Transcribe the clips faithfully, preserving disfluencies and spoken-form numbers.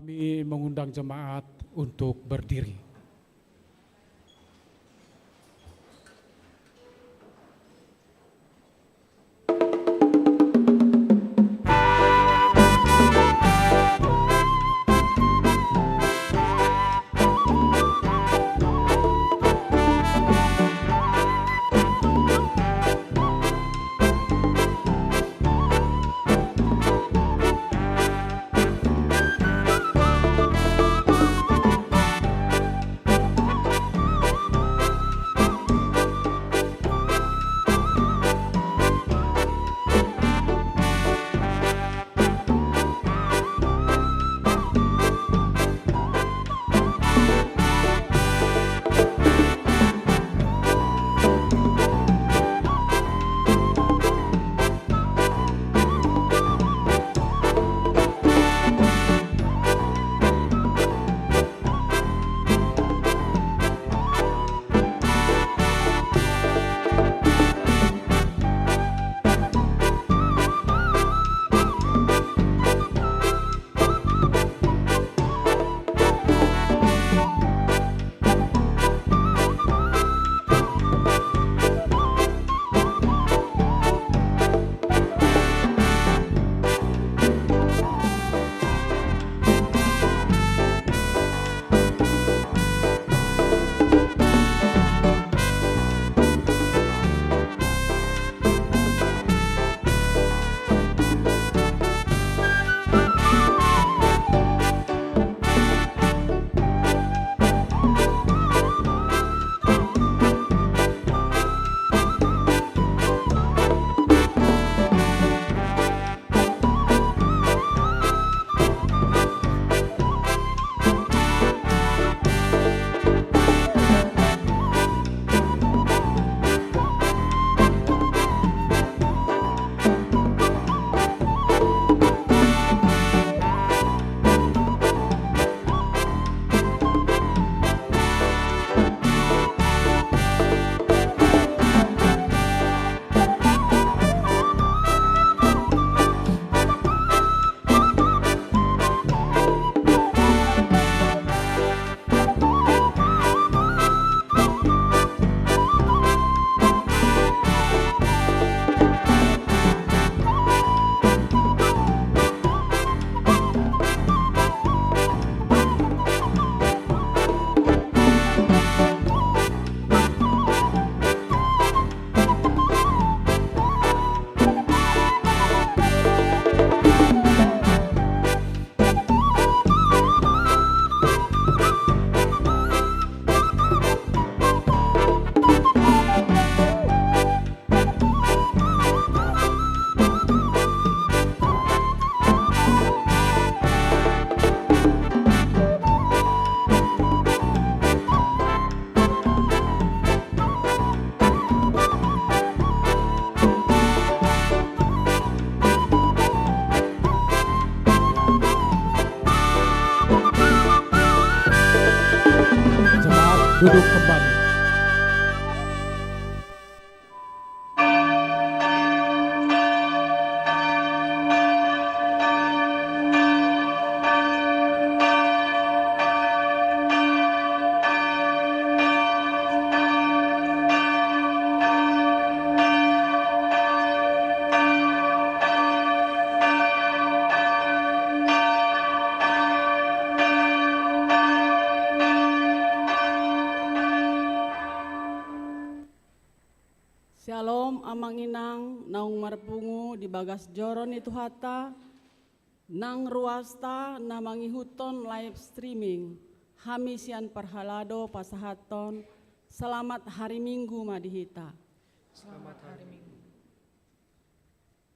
Kami mengundang jemaat untuk berdiri. Jemaat duduk kembali. Syalom, Amang Inang naung marpungu di bagas joro ni Tuhanta, nang ruasta na mangihuthon live streaming, hami sian parhalado pasahathon selamat hari Minggu ma di hita. Selamat hari Minggu.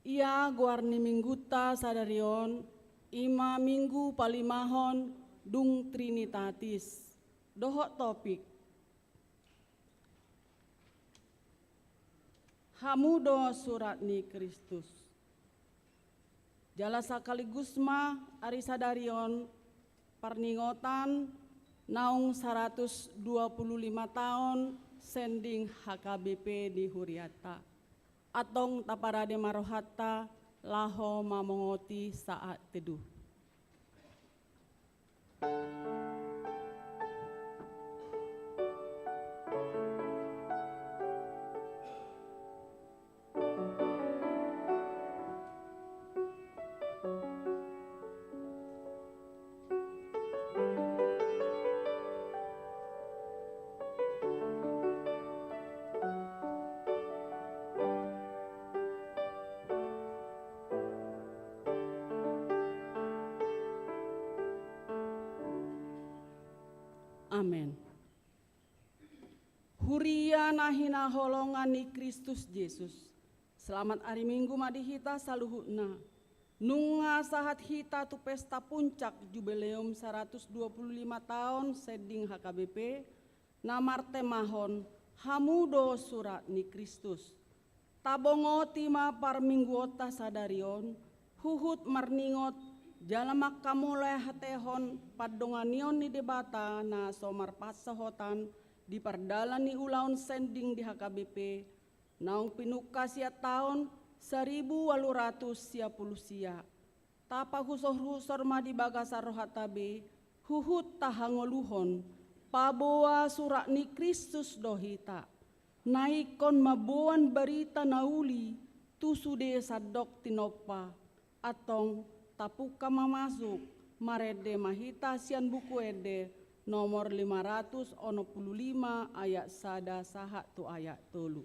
Ia goar ni Minggunta sadari on, i ma Minggu palimahon dung Trinitatis. Dohot topik: Hamu do surat ni Kristus. Jala sakaligus ma ari sadari on parningotan naung saratus dua pulu lima taon sending H K B P di hurianta. Antong taparade ma rohanta laho mamongoti saat teduh. Amen. Huria na hinaholongan ni Kristus Jesus. Selamat ari Minggu ma di hita saluhutna. Nunga sahat hita tu pesta puncak Jubileum saratus dua pulu lima taon sending H K B P, na martemahon Hamu do Surat ni Kristus. Tabongoti ma parmingguonta sadari on, huhut marningot, jala manghamauliatehon pandonganion ni Debata na so marpansamotan di pardalan ni ulaon sending di H K B P, naung pinungka sian taon saribu ualu ratus sia pulu sia. Tapahusorhusor ma di bagasan rohanta be, huhut tahangoluhon, paboa surat ni Kristus do hita. Na ingkon mamboan barita na uli, tu sude sandok tinompa. Antong, tapungka ma masuk, marende ma hita sian Buku Ende, nomor lima ratus onom pulu lima ayat sada sahat tu ayat tolu.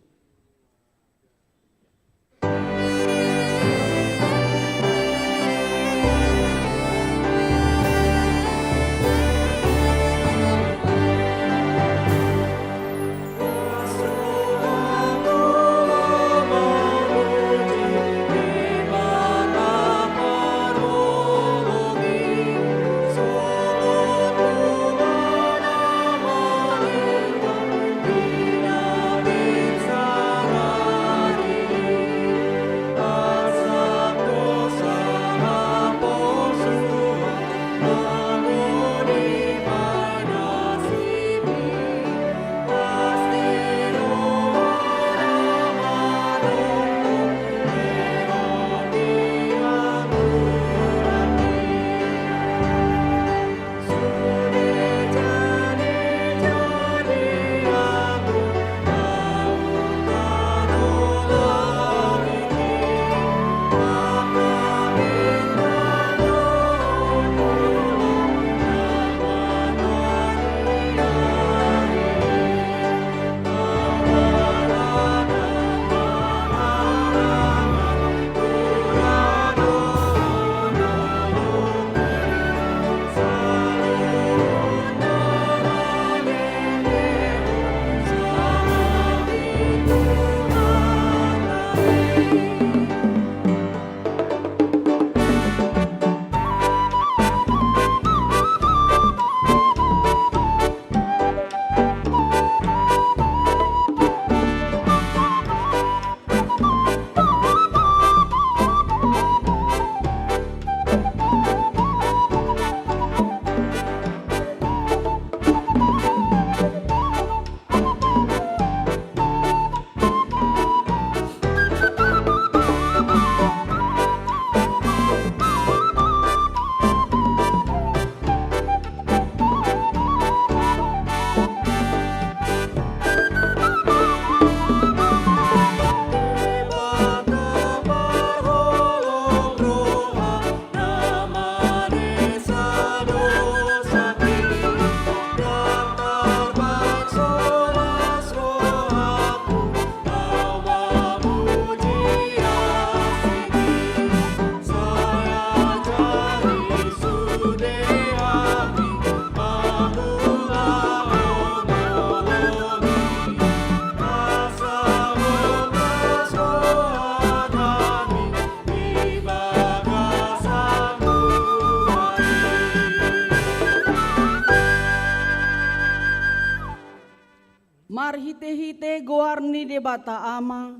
Marhitehite goar ni Debata Ama,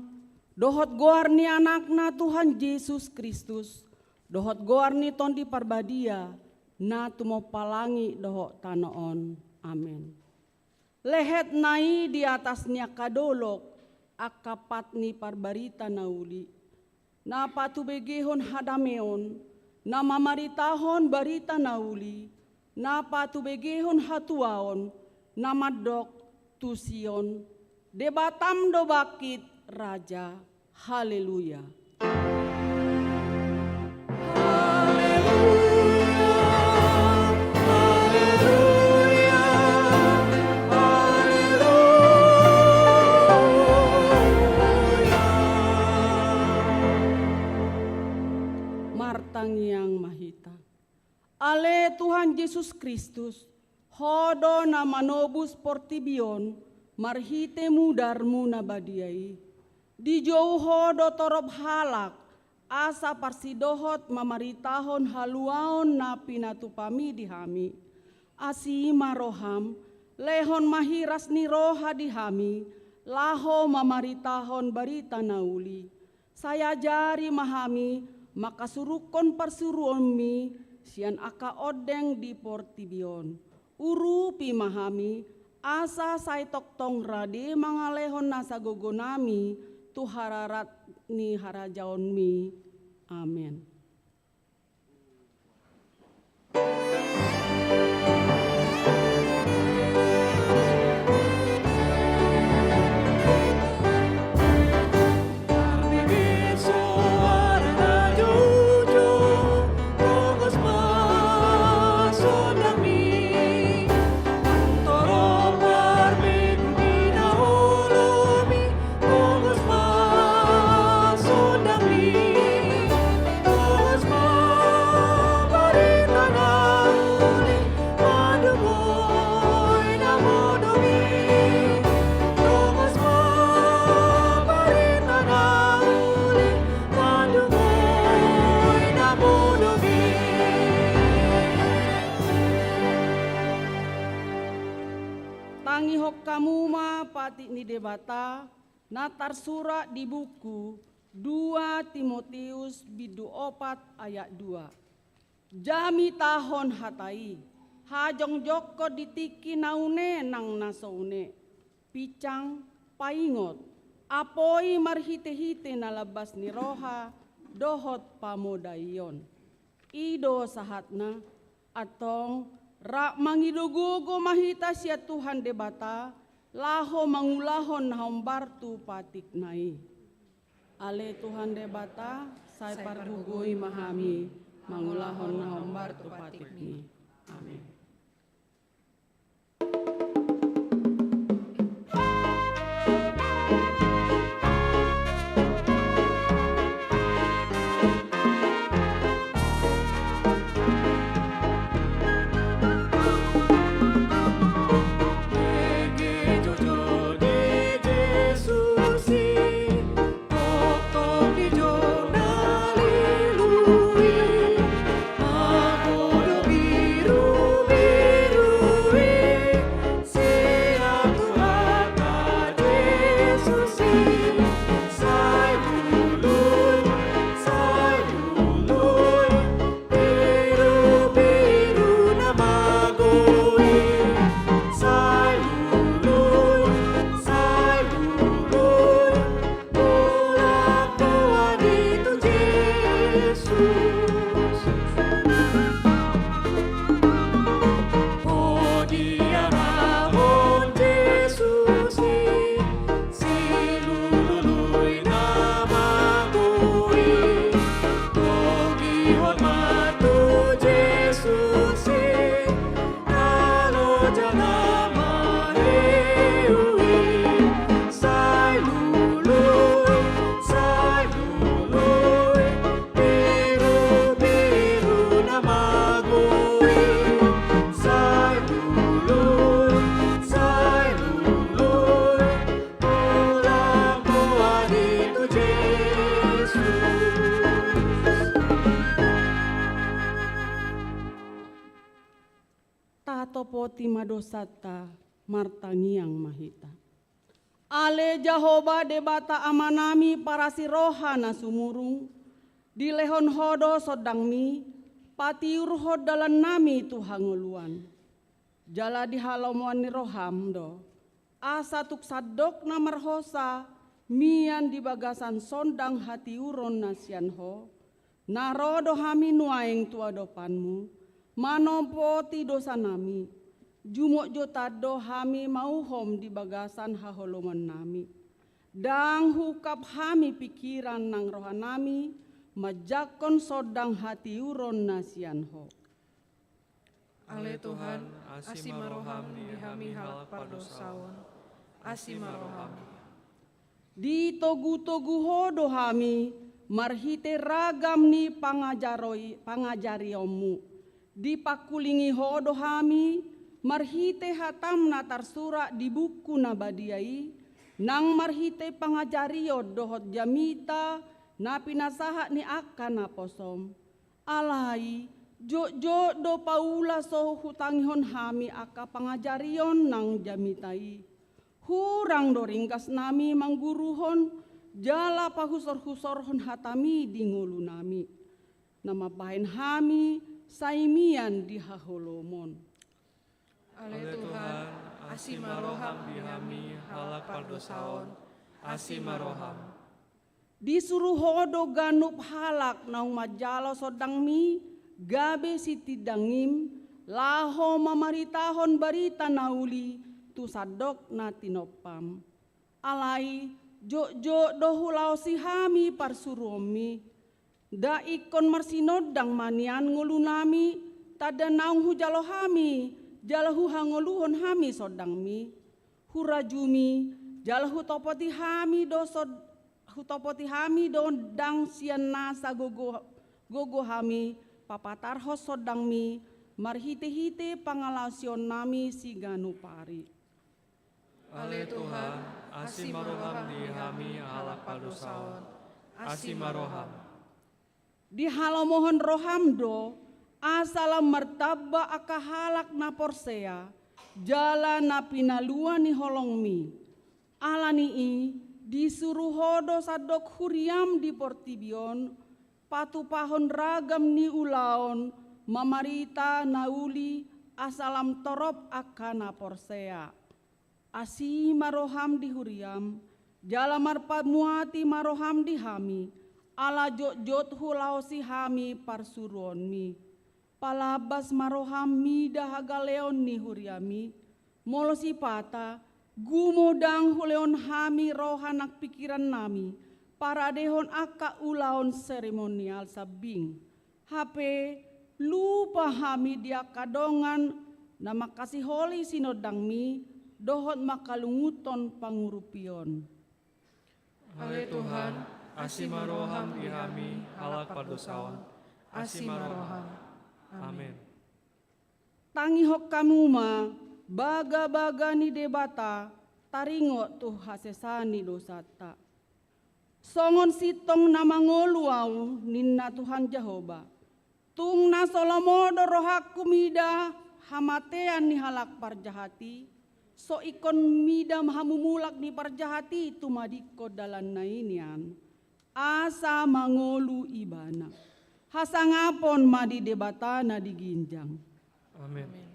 dohot goar ni Anakna Tuhan Jesus Kristus, dohot goar ni Tondi Parbadia, na tumompa langit dohot tano on. Amen. Lehet na i di atas ni angka dolok, angka pat ni parbarita na uli, na patubegehon hadameon, na mamaritahon barita na uli, Na patubegehon hatuaon, na mandok tu Sion: Debatam do bangkit, Raja. Haleluya. Martangiang ma hita. Ale Tuhan Jesus Kristus, Ho do na manobus portibi on marhite mudarmu na badia i. Dijou Ho do torop halak, asa parsidohot mamaritahon haluaon na pinatupami di hami. Asi ma roham, lehon ma hiras ni roha di hami, laho mamaritahon barita na uli. Sai ajari ma hami mangkasurungkon parsuruonmi sian angka ondeng di portibi on. Urupi ma hami, asa sai tongtong rade mangalehon nasa gogonami tu hararat ni harajaonmi. Amen. Tangihon hamu ma patik ni Debata, na tarsurat di buku dua Timoteus bindu opat ayat dua. Jamitahon hata i, hajongjongkon di tingki na une nang na so une, pinsang, paingot, apoi marhitehite na lambas ni roha dohot pamodaion. I do sahatna, antong, rap mangido gogo ma hita sian Tuhan Debata, laho mangulahon na hombar tu patikna i. Ale Tuhan Debata, sai pargogoi ma hami mangulahon na hombar tu patikmi. Amen. Tatopoti ma dosanta, martangiang ma hita. Ale Jahowa Debata Amanami parasi roha na sumurung, dilehon Ho do sondangmi, patiurhon dalannami tu hangoluan. Jala di halomoan ni roham do, asa tung sandok na marhosa mian di bagasan sondang hatiuron na sian Ho, na ro do hami nuaeng tu adopanmu, manompoti dosanami, jumotjotan do hami mauhom di bagasan haholomannami. Ndang huungkap hami pingkiran nang rohanami manjangkon sondang hatiuron na sian Ho. Ale Tuhan, asi ma roham di hami halak pardosaon. Asi ma roham. Ditogutogu Ho do hami marhite ragam ni pangajaro-, pangajarion-Mu. Dipangkulingi Ho do hami marhite hataM na tarsurat di buku na badia i, nang marhite pangajarion dohot jamita na pinasahat ni angka naposoM. Alai, jotjot do paula so hutangihon hami angka pangajarion nang jamita i. Hurang do ringgasnami mangguruhon jala pahusorhusorhon hataMi di ngolunami, na mambahen hami sai mian di haholomon. Ale Tuhan, asi ma roham di hami halak pardosaon. Asi ma roham. Disuru Ho do ganup halak naung manjalo sondangMi gabe sitindangiM, laho mamaritahon barita na uli tu sandok na tinompaM. Alai, jotjot do hulaosi hami parsuruonMi. Nda ingkon marsinondang ma nian ngolunami, tanda naung hujalo hami jala huhangoluhon hami sondangMi. Hurajumi jala hutopoti hami do sod-, hutopoti hami do ndang sian nasa gogo, gogo hami papatarhon sondangMi marhitehite pangalaosionnami siganup ari. Ale Tuhan, asi ma roham di hami halak pardosaon. Asi ma roham. Dihalomohon roham do, asa lam martamba angka halak na porsea, jala na pinalua ni holongmi. Ala ni i, disuru ho do sandok huriam di portibi on, patupahon ragam ni ulaon, mamarita na uli, asa lam torop angka na porsea. Asi ma roham di huriam, jala marpamuati ma roham di hami, ala jotjot hulaosi hami parsuruonmi. Palambas ma roham mida hagaleon ni huriami, molo sipata, gumodang hulehon hami roha nang pingkirannami, paradehon angka ulaon seremonial sambing. Hape, lupa hami di angka dongan, na mangkasiholi sinondangmi, dohot mangkalunguthon pangurupion. Ale Tuhan, asi ma roham di hami halak pardosaon, asi ma roham. Amen. Tangihon hamu ma, bagabaga ni Debata, taringot tu hasesaan ni dosanta. Songon sintong na mangolu ahu, ninna Tuhan Jahowa. Tung na so lomo do rohangku mida hamatean ni halak parjahat i, so ingkon mida hamumulak ni parjahat i tumadingkon dalanna i nian. Asa mangolu ibana. Hasangapon ma di Debata na di ginjang. Amen.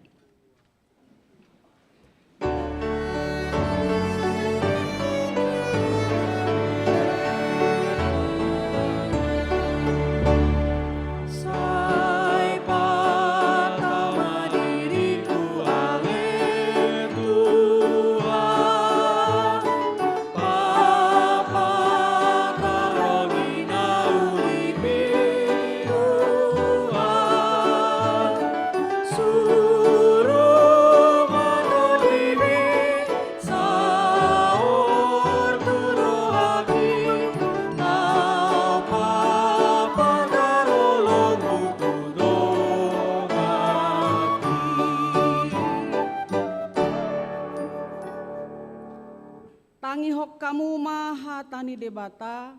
Tangihon hamu ma hata ni Debata,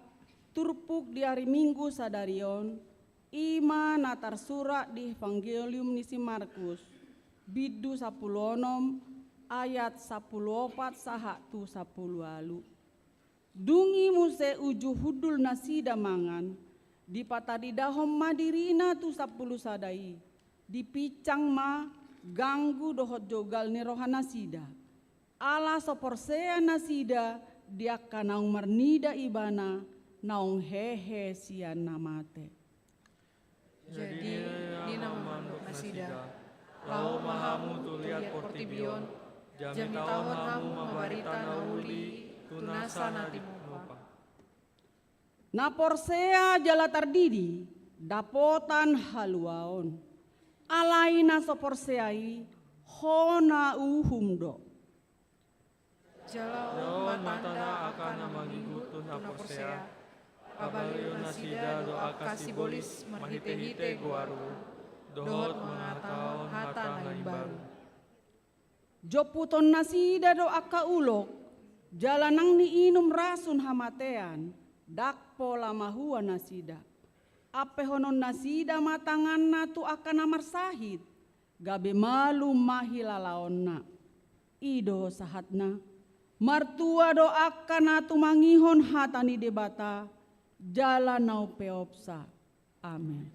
turpuk di ari Minggu sadari on, i ma na tarsurat di Evangelium ni si Markus, bindu sampulu onom, ayat sampulu opat sahat tu sampulu ualu. Dung i muse uju hundul nasida mangan, dipataridahon ma dirina tu sampulu sada i, dipinsang ma ganggu dohot jogal ni roha nasida. Ala so porsea nasida di angka naung marnida ibana naung hehe sian na mate. Jadi ninna ma mandok nasida: Laho ma hamu tu liat portibi on, jamita on hamu ma barita na uli tu nasa na tinupa. Na porsea jala tardidi dapotan haluaon. Alai na so porsea i, hona uhum do. Jalo ma tanda angka na mangihut tu na porsea. Pabalihon nasida do angka sibolis marhitehite goarhu, dohot mangahatahon hata na imbaru. Jomputon nasida do angka ulok, jala nang niinum rasun hamatean, ndang pola mahua nasida. Ampehonon nasida ma tanganna tu angka na marsahit, gabe malum ma hilalaonna. I do sahatna. Martua do angka na tumangihon hata ni Debata, jala na umpeopsa. Amen.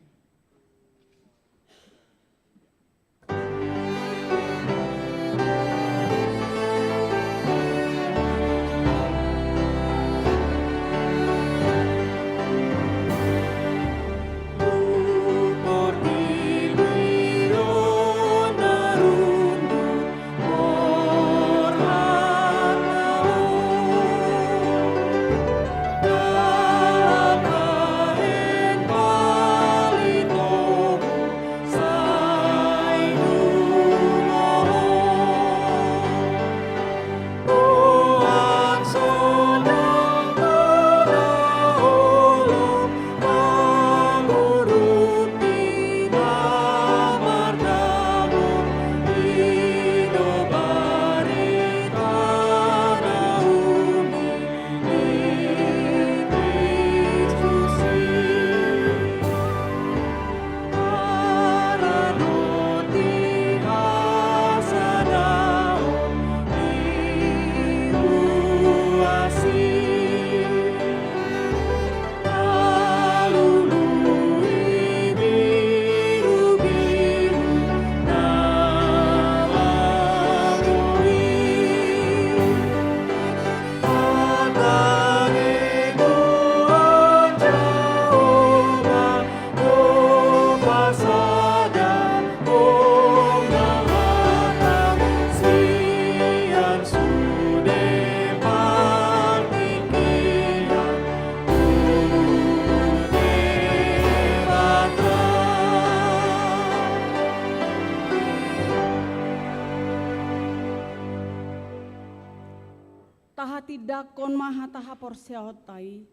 Tahatindangkon ma hata haporseaonta i,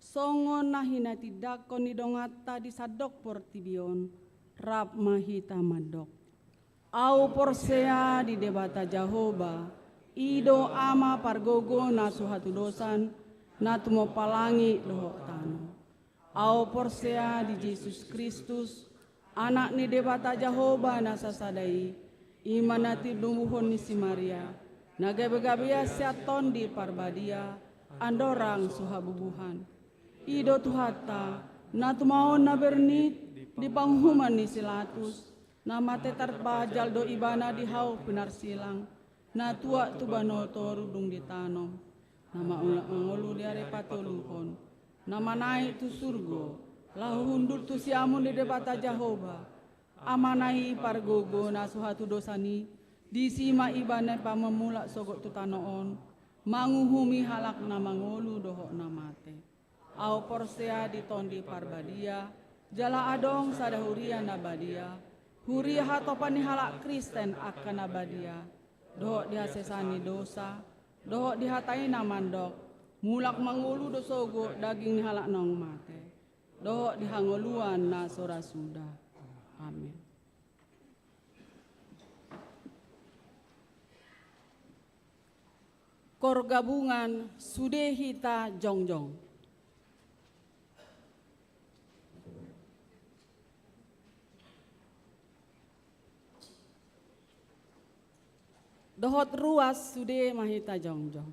songon na hinatindangkon ni donganta di sandok portibi on, rap ma hita mandok. Ahu porsea di Debata Jahowa, i do Ama pargogo na so hatudosan, na tumompa langit dohot tano. Ahu porsea di Jesus Kristus, Anak ni Debata Jahowa na sasada i, i ma na tinubuhon ni si Maria, na gabegabean sian Tondi Parbadia, andorang so habubuhan. I do Tuhanta, na tumaon na bernit di panguhuman ni si Latus, na mate tarpajal do Ibana di hau pinarsilang, na tuat tu banua toru dung ditanom, na mulak mangolu di ari patoluhon, na manaek tu surgo, laho hundul tu siamun ni Debata Jahowa, Amana i pargogo na so hatudosan i, disi ma Ibana pamamulak sogot tu tano on, manguhumi halak na mangolu dohot na mate. Ahu porsea di Tondi Parbadia, jala adong sada huria na badia, huria hatopan ni halak Kristen angka na badia, dohot di hasesaan ni dosa, dohot di hata i na mandok, mulak mangolu do sogot daging ni halak naung mate, dohot di hangoluan na so ra suda. Amen. Koor gabungan, sude hita jongjong. Dohot ruas, sude ma hita jongjong.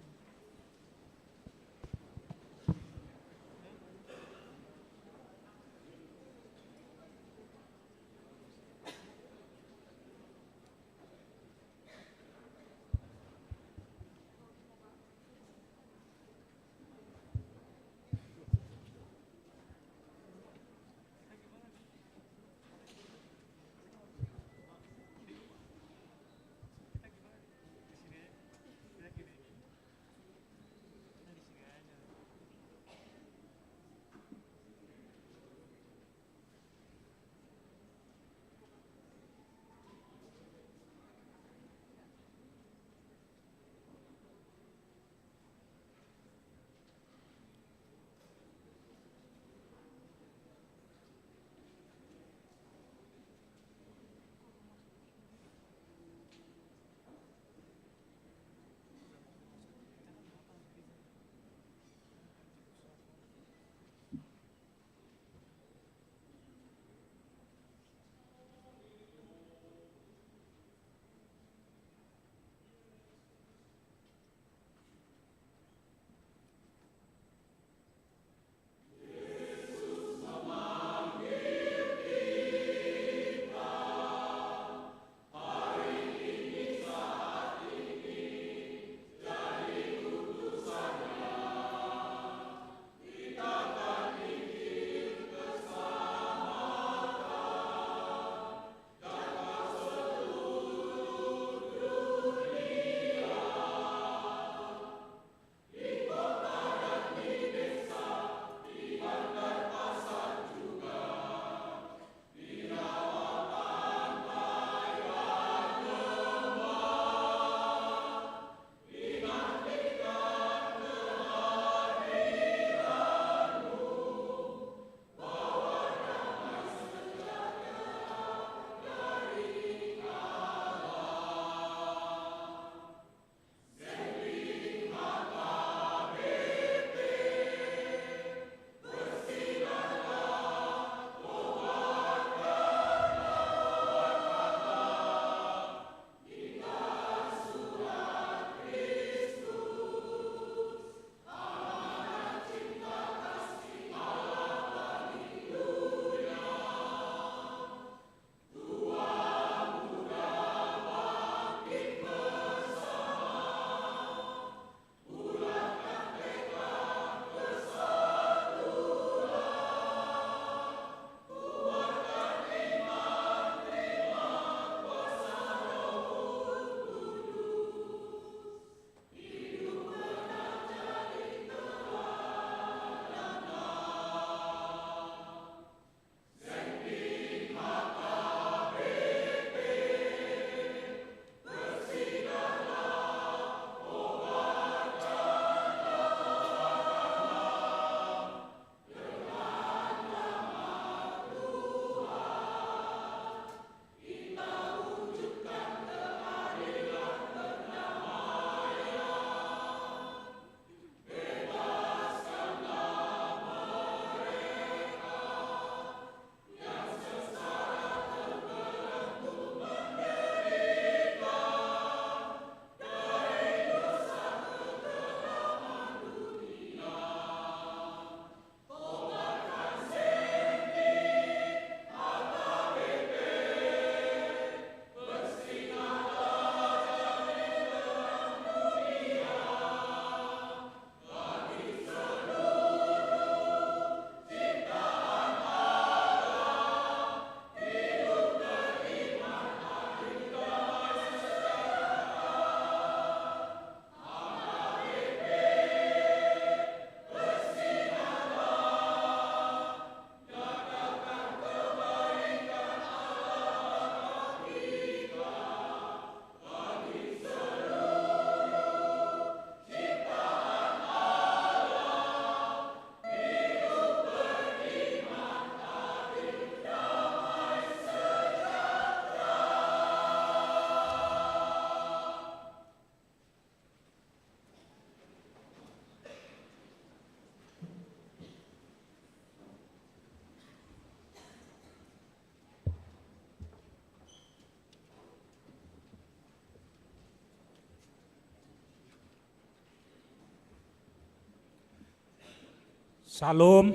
Shalom.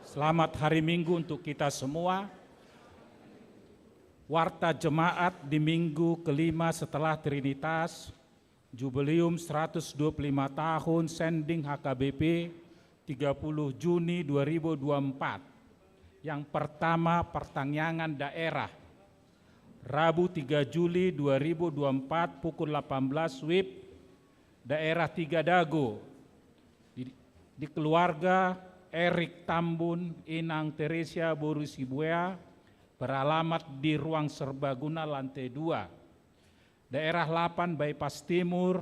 Selamat hari Minggu untuk kita semua. Warta jemaat di minggu kelima setelah Trinitas, Jubileum seratus dua puluh lima tahun Sending H K B P, tiga puluh Juni dua ribu dua puluh empat. Yang pertama, pertangiangan daerah. Rabu tiga Juli dua ribu dua puluh empat pukul delapan belas W I B, daerah Tiga Dago. Di, di keluarga Erik Tambun, Inang Teresia boru Sibuea, beralamat di ruang serbaguna lantai dua. Daerah delapan Bypass Timur,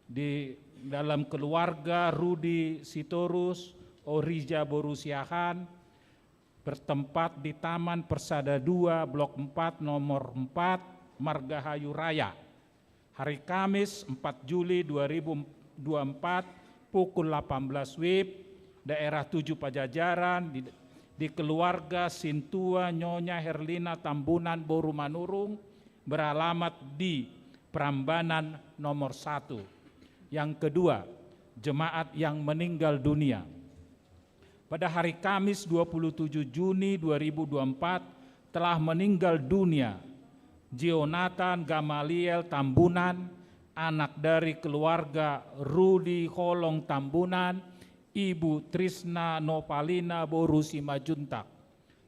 di dalam keluarga Rudi Sitorus, Orija boru Siahaan, bertempat di Taman Persada dua, Blok empat, nomor empat, Margahayu Raya. Hari Kamis, empat Juli dua ribu dua puluh empat, pukul delapan belas W I B, daerah tujuh Pajajaran, di, di keluarga Sintua Nyonya Herlina Tambunan boru Manurung, beralamat di Prambanan nomor satu. Yang kedua, jemaat yang meninggal dunia. Pada hari Kamis, dua puluh tujuh Juni dua ribu dua puluh empat, telah meninggal dunia Jonathan Gamaliel Tambunan, anak dari keluarga Rudi Holong Tambunan, Ibu Trisna Novalina boru Simanjuntak.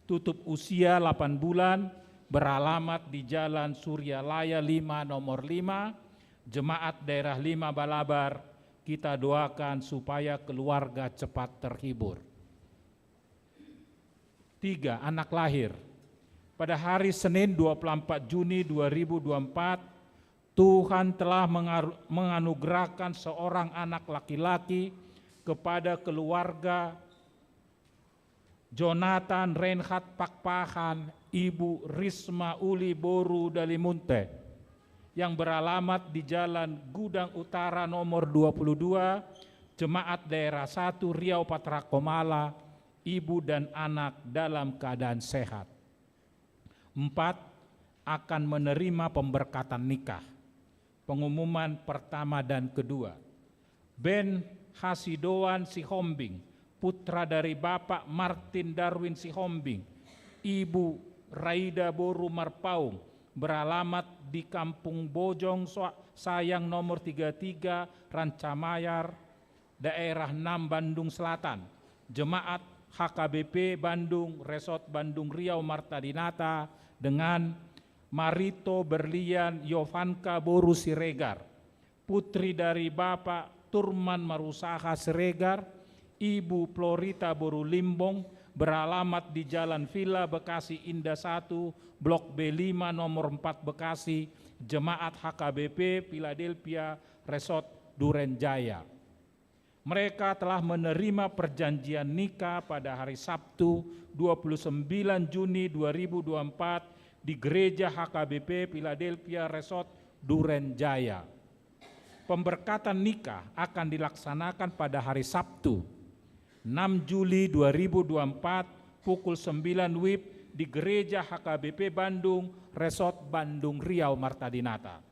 Tutup usia delapan bulan, beralamat di Jalan Suryalaya lima nomor lima, jemaat daerah lima Balabar. Kita doakan supaya keluarga cepat terhibur. Tiga, anak lahir. Pada hari Senin, dua puluh empat Juni dua ribu dua puluh empat, Tuhan telah mengaru-, menganugerahkan seorang anak laki-laki kepada keluarga Jonathan Reinhard Pakpahan, Ibu Risma Uli boru Dalimunte, yang beralamat di Jalan Gudang Utara nomor dua puluh dua, Jemaat Daerah satu Riau Patra Komala, ibu dan anak dalam keadaan sehat. Empat, akan menerima pemberkatan nikah. Pengumuman pertama dan kedua. Ben Hasidoan Sihombing, putra dari Bapak Martin Darwin Sihombing, Ibu Raida boru Marpaung, beralamat di Kampung Bojong Sa-, Sayang nomor tiga tiga, Rancamayor, daerah enam Bandung Selatan. Jemaat H K B P Bandung, Resort Bandung Riau Marta Dinata, dengan Marito Berlian Yovanka boru Siregar, putri dari Bapak Turman Marusaha Siregar, Ibu Florita boru Limbong, beralamat di Jalan Villa Bekasi Indah satu, Blok B lima, nomor empat Bekasi, Jemaat H K B P Philadelphia Resort Duren Jaya. Mereka telah menerima perjanjian nikah pada hari Sabtu, dua puluh sembilan Juni dua ribu dua puluh empat, di Gereja H K B P Philadelphia Resort Duren Jaya. Pemberkatan nikah akan dilaksanakan pada hari Sabtu, enam Juli dua ribu dua puluh empat, pukul sembilan W I B, di Gereja H K B P Bandung, Resort Bandung Riau Marta Dinata.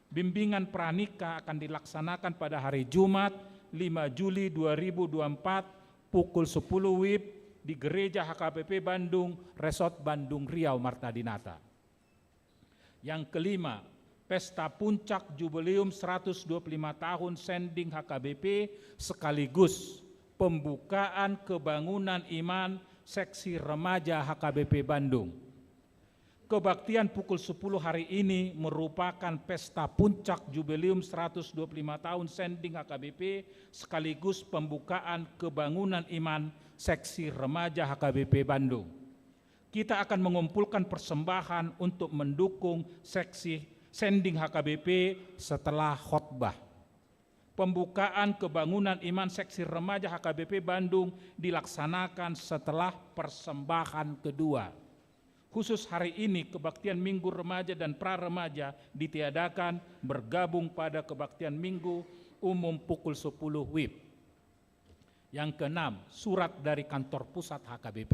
Bimbingan pranikah akan dilaksanakan pada hari Jumat, lima Juli dua ribu dua puluh empat, pukul sepuluh W I B, di Gereja H K B P Bandung, Resort Bandung Riau Marta Dinata. Yang kelima, pesta puncak Jubileum seratus dua puluh lima tahun Sending H K B P sekaligus pembukaan kebangunan iman Seksi Remaja H K B P Bandung. Kebaktian pukul sepuluh hari ini merupakan pesta puncak Jubileum seratus dua puluh lima tahun Sending H K B P sekaligus pembukaan kebangunan iman Seksi Remaja H K B P Bandung. Kita akan mengumpulkan persembahan untuk mendukung Seksi Sending H K B P setelah khotbah. Pembukaan kebangunan iman Seksi Remaja H K B P Bandung dilaksanakan setelah persembahan kedua. Khusus hari ini, kebaktian Minggu Remaja dan Pra Remaja ditiadakan bergabung pada kebaktian Minggu Umum pukul sepuluh W I B. Yang keenam, surat dari kantor pusat H K B P.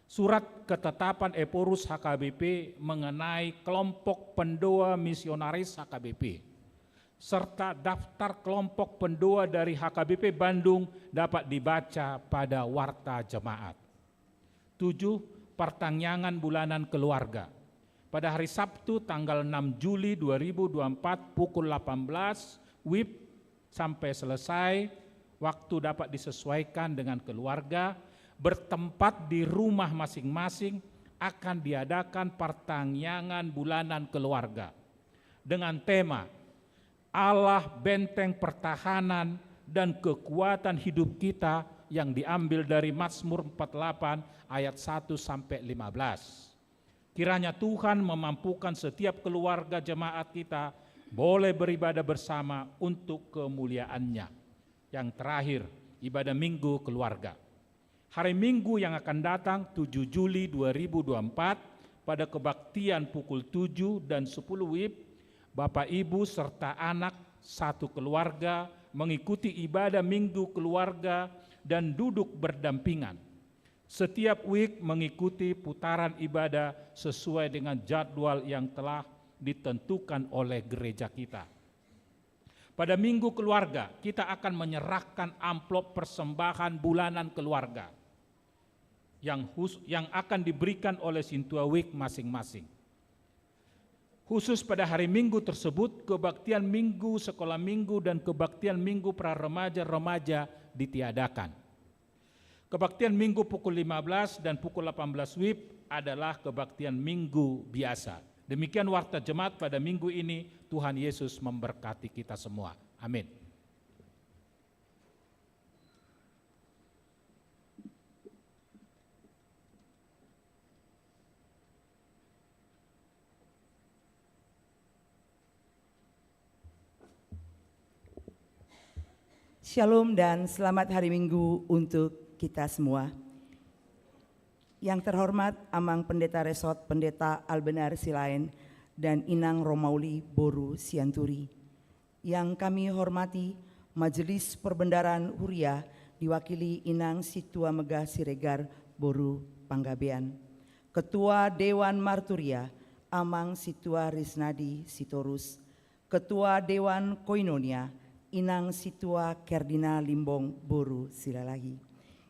Surat ketetapan Ephorus H K B P mengenai kelompok pendoa misionaris H K B P. serta daftar kelompok pendoa dari H K B P Bandung dapat dibaca pada warta jemaat. Tujuh, pertanyaan bulanan keluarga. Pada hari Sabtu tanggal enam Juli dua ribu dua puluh empat pukul delapan belas W I B sampai selesai, waktu dapat disesuaikan dengan keluarga, bertempat di rumah masing-masing, akan diadakan pertanyaan bulanan keluarga dengan tema Allah benteng pertahanan dan kekuatan hidup kita, yang diambil dari Mazmur empat puluh delapan ayat satu sampai lima belas. Kiranya Tuhan memampukan setiap keluarga jemaat kita boleh beribadah bersama untuk kemuliaan-Nya. Yang terakhir, ibadah Minggu Keluarga. Hari Minggu yang akan datang, tujuh Juli dua ribu dua puluh empat, pada kebaktian pukul tujuh dan sepuluh W I B, Bapak, Ibu, serta anak satu keluarga mengikuti ibadah Minggu Keluarga dan duduk berdampingan. Setiap W I B mengikuti putaran ibadah sesuai dengan jadwal yang telah ditentukan oleh gereja kita. Pada Minggu Keluarga, kita akan menyerahkan amplop persembahan bulanan keluarga yang hus-, yang akan diberikan oleh sintua W I B masing-masing. Khusus pada hari Minggu tersebut, kebaktian Minggu Sekolah Minggu dan kebaktian Minggu Pra Remaja, Remaja ditiadakan. Kebaktian Minggu pukul lima belas dan pukul delapan belas W I B adalah kebaktian Minggu biasa. Demikian warta jemaat pada Minggu ini. Tuhan Yesus memberkati kita semua. Amin. Shalom dan selamat hari Minggu untuk kita semua. Yang terhormat Amang Pendeta Resort, Pendeta Albenar Silaen, dan Inang Romauli boru Sianturi. Yang kami hormati Majelis Perbendaharaan Huria, diwakili Inang Sintua Megah Siregar boru Panggabean. Ketua Dewan Marturia, Amang Sintua Risnadi Sitorus. Ketua Dewan Koinonia, Inang Sintua Kerdina Limbong boru Silalahi.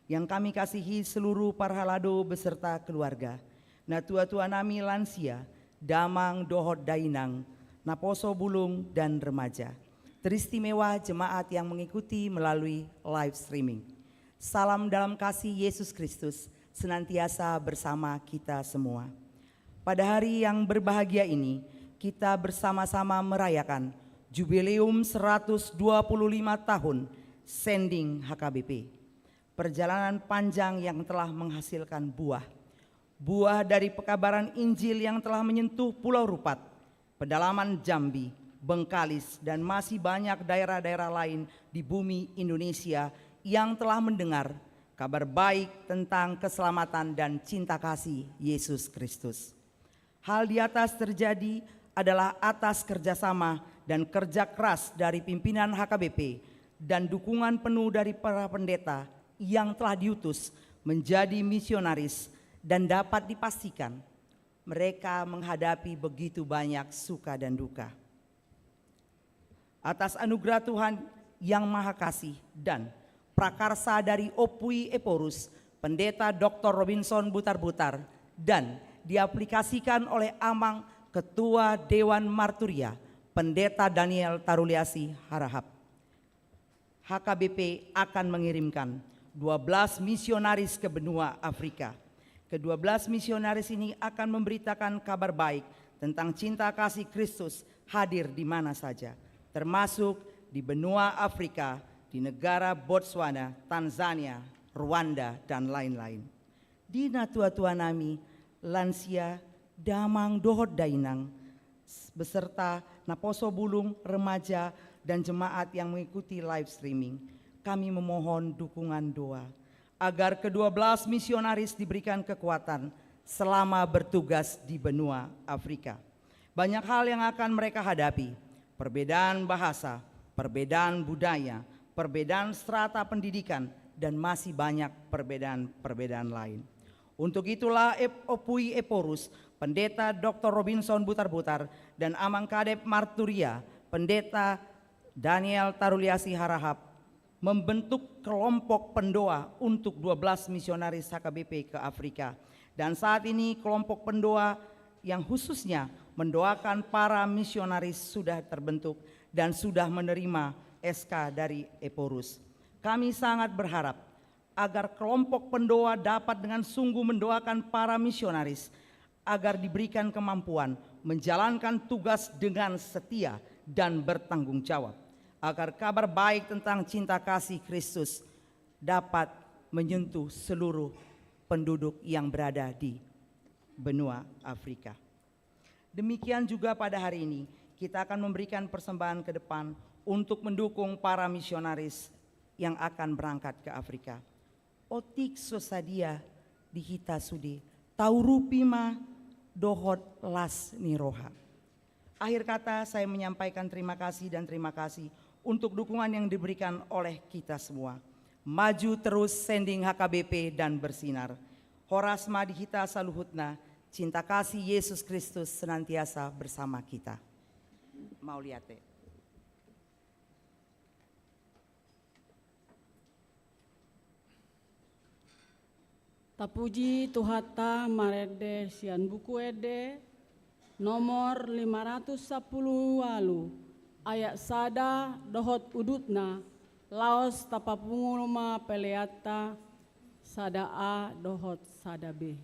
Yang kami kasihi seluruh parhalado beserta keluarga, natua-tua nami lansia, damang dohot dainang, naposo bulung dan remaja, teristimewa jemaat yang mengikuti melalui live streaming. Salam dalam kasih Yesus Kristus senantiasa bersama kita semua. Pada hari yang berbahagia ini, kita bersama-sama merayakan Jubileum seratus dua puluh lima tahun Sending H K B P. Perjalanan panjang yang telah menghasilkan buah. Buah dari pekabaran Injil yang telah menyentuh Pulau Rupat, pedalaman Jambi, Bengkalis, dan masih banyak daerah-daerah lain di bumi Indonesia yang telah mendengar kabar baik tentang keselamatan dan cinta kasih Yesus Kristus. Hal di atas terjadi adalah atas kerjasama dan kerja keras dari pimpinan H K B P dan dukungan penuh dari para pendeta yang telah diutus menjadi misionaris, dan dapat dipastikan mereka menghadapi begitu banyak suka dan duka. Atas anugerah Tuhan yang Maha Kasih dan prakarsa dari Opui Ephorus, Pendeta Doktor Robinson Butarbutar, dan diaplikasikan oleh Amang Ketua Dewan Marturia, Pendeta Daniel Taruliasi Harahap, H K B P akan mengirimkan dua belas misionaris ke benua Afrika. Kedua belas misionaris ini akan memberitakan kabar baik tentang cinta kasih Kristus hadir di mana saja, termasuk di benua Afrika, di negara Botswana, Tanzania, Rwanda, dan lain-lain. Di natua-tua nami, lansia, damang dohot dainang, s-, beserta naposo bulung, remaja, dan jemaat yang mengikuti live streaming, kami memohon dukungan doa agar kedua belas misionaris diberikan kekuatan selama bertugas di benua Afrika. Banyak hal yang akan mereka hadapi, perbedaan bahasa, perbedaan budaya, perbedaan strata pendidikan, dan masih banyak perbedaan-perbedaan lain. Untuk itulah Ep-, Opui Ephorus, Pendeta Doktor Robinson Butarbutar, dan Amang Kadep Marturia, Pendeta Daniel Taruliasi Harahap membentuk kelompok pendoa untuk dua belas misionaris H K B P ke Afrika. Dan saat ini kelompok pendoa yang khususnya mendoakan para misionaris sudah terbentuk dan sudah menerima S K dari Ephorus. Kami sangat berharap agar kelompok pendoa dapat dengan sungguh mendoakan para misionaris, agar diberikan kemampuan menjalankan tugas dengan setia dan bertanggung jawab, agar kabar baik tentang cinta kasih Kristus dapat menyentuh seluruh penduduk yang berada di benua Afrika. Demikian juga pada hari ini, kita akan memberikan persembahan ke depan untuk mendukung para misionaris yang akan berangkat ke Afrika. Otik so sadia di hita sude, taurupi ma dohot las ni roha. Akhir kata, saya menyampaikan terima kasih dan terima kasih untuk dukungan yang diberikan oleh kita semua. Maju terus sending H K B P dan bersinar. Horas ma di hita saluhutna, cinta kasih Yesus Kristus senantiasa bersama kita. Mauliate. Tapuji Tuhanta marende sian Buku Ende nomor lima ratus sampulu ualu, ayat sada dohot udutna, laos tapapungu ma peleanta sada A dohot sada B.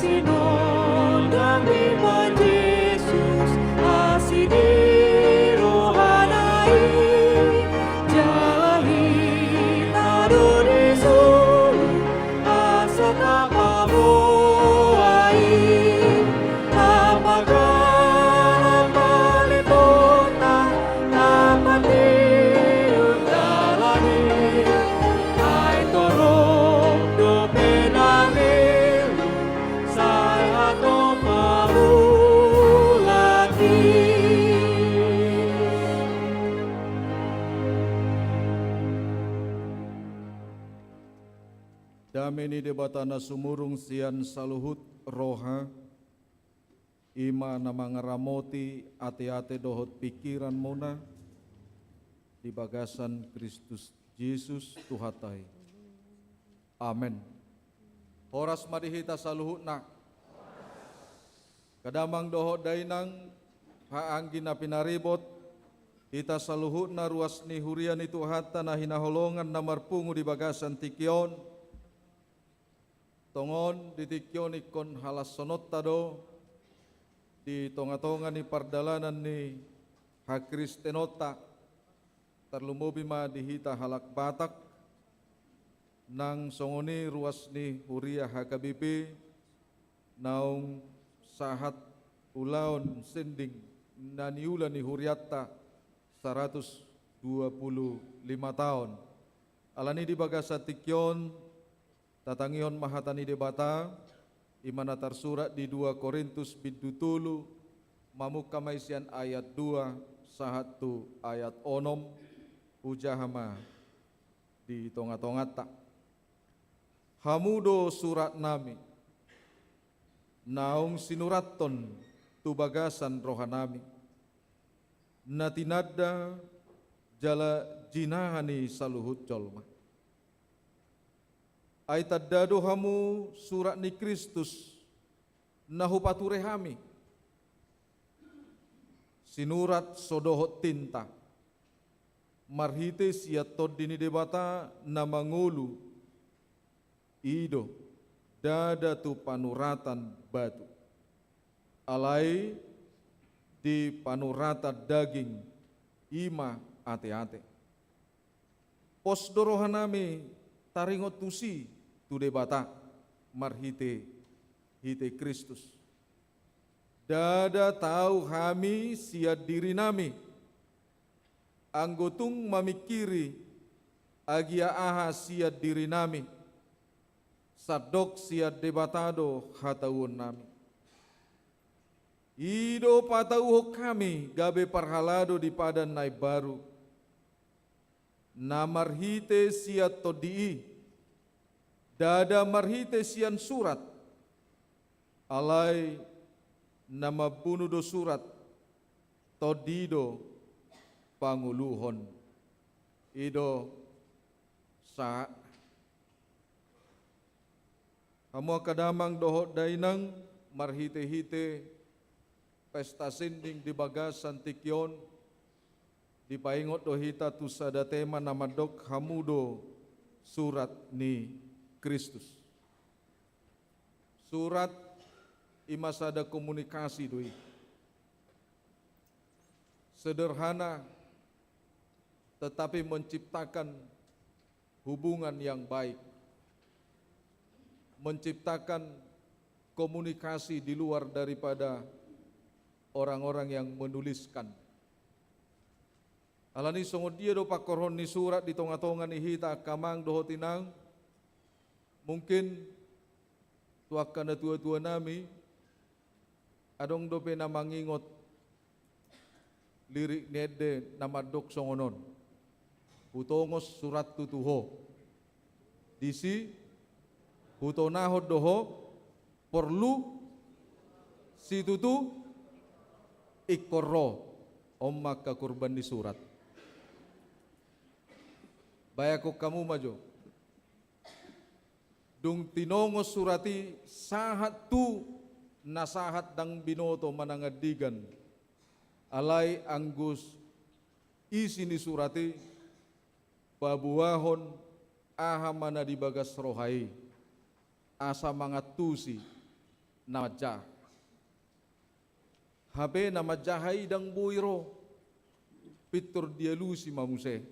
Sinondangmi ma Jesus asi ni rohana i, jala hita do disuru asa tapaboa i, tapagalang palintonta, tapatindang dalan i, ai torop dope na milu, sai hatop pamulak i. Dame ni Debata na sumurung sian saluhut roha, i ma na mangaramoti ateate dohot pingkiranmuna di bagasan Kristus Jesus Tuhanta i. Amen. Horas ma di hita saluhutna. Angka damang dohot dainang, haha anggi na pinaribot, hita saluhutna ruas ni huria ni Tuhanta na hinaholongan na marpungu di bagasan tingki on. Tongon di tingki on ingkon halashononta do di tongatonga ni pardalanan ni hakristenonta, tarlumobi ma di hita halak Batak, nang songon i ruas ni huria H K B P, naung sahat ulaon sending na niula ni hurianta saratus dua pulu lima taon. Alani i di bagasan tingki on, tatangihon ma hata ni Debata, i ma na tarsurat di dua Korintus bindu tolu, mamungka ma i sian ayat dua sahat tu ayat onom, hujaha ma di tongatonganta. Hamu do suratnami, naung sinurathon tu bagasan rohanami, na tinanda jala jinaha ni saluhut jolma. Ai tanda do hamu surat ni Kristus, na hupature hami, sinurat so dohot tinta, marhite sian Tondi ni Debata na mangolu, i do, ndada tu panuratan batu, alai di panuratan daging, i ma ateate. Pos do rohanami taringot tusi tu Debata marhitehite Kristus. Ndada tau hami sian dirinami, anggo tung mamingkiri agia aha sian dirinami, sandok sian Debata do hatauonnami. I do patauhon hami gabe parhalado di padan na imbaru, na marhite sian Tondi i, ndada marhite sian surat, alai na mambunu do surat, Tondi do pangoluhon. I do sa Hamu angka damang dohot dainang, marhitehite pesta sinding di bagasan tingki on, dipaingot do hita tu sada tema na mandok hamu do surat ni Kristus. Surat i ma sada komunikasi do i. Sederhana, tetapi menciptakan hubungan yang baik, menciptakan komunikasi di luar daripada orang-orang yang menuliskan. Alani songon dia do pangkorhon ni surat di tonga-tonga ni hita angka amang dohot inang, mungkin tu angka natua-tua nami, adong dope na mangingot lirik ni ende na mandok songon on: Hutongos surathu tu ho, disi hutonahon do ho, porlu situtu ingkon ro. On ma angka kurban ni surat. Bayangkon hamu ma jo. Dung tinongos surat i sahat tu na sahat ndang binoto manang andigan. Alai anggo isi ni surat i paboahon aha ma na di bagas roha i, asa mangantusi na manjaha. Hape na manjaha i ndang boi ro. Pintor dialusi ma muse.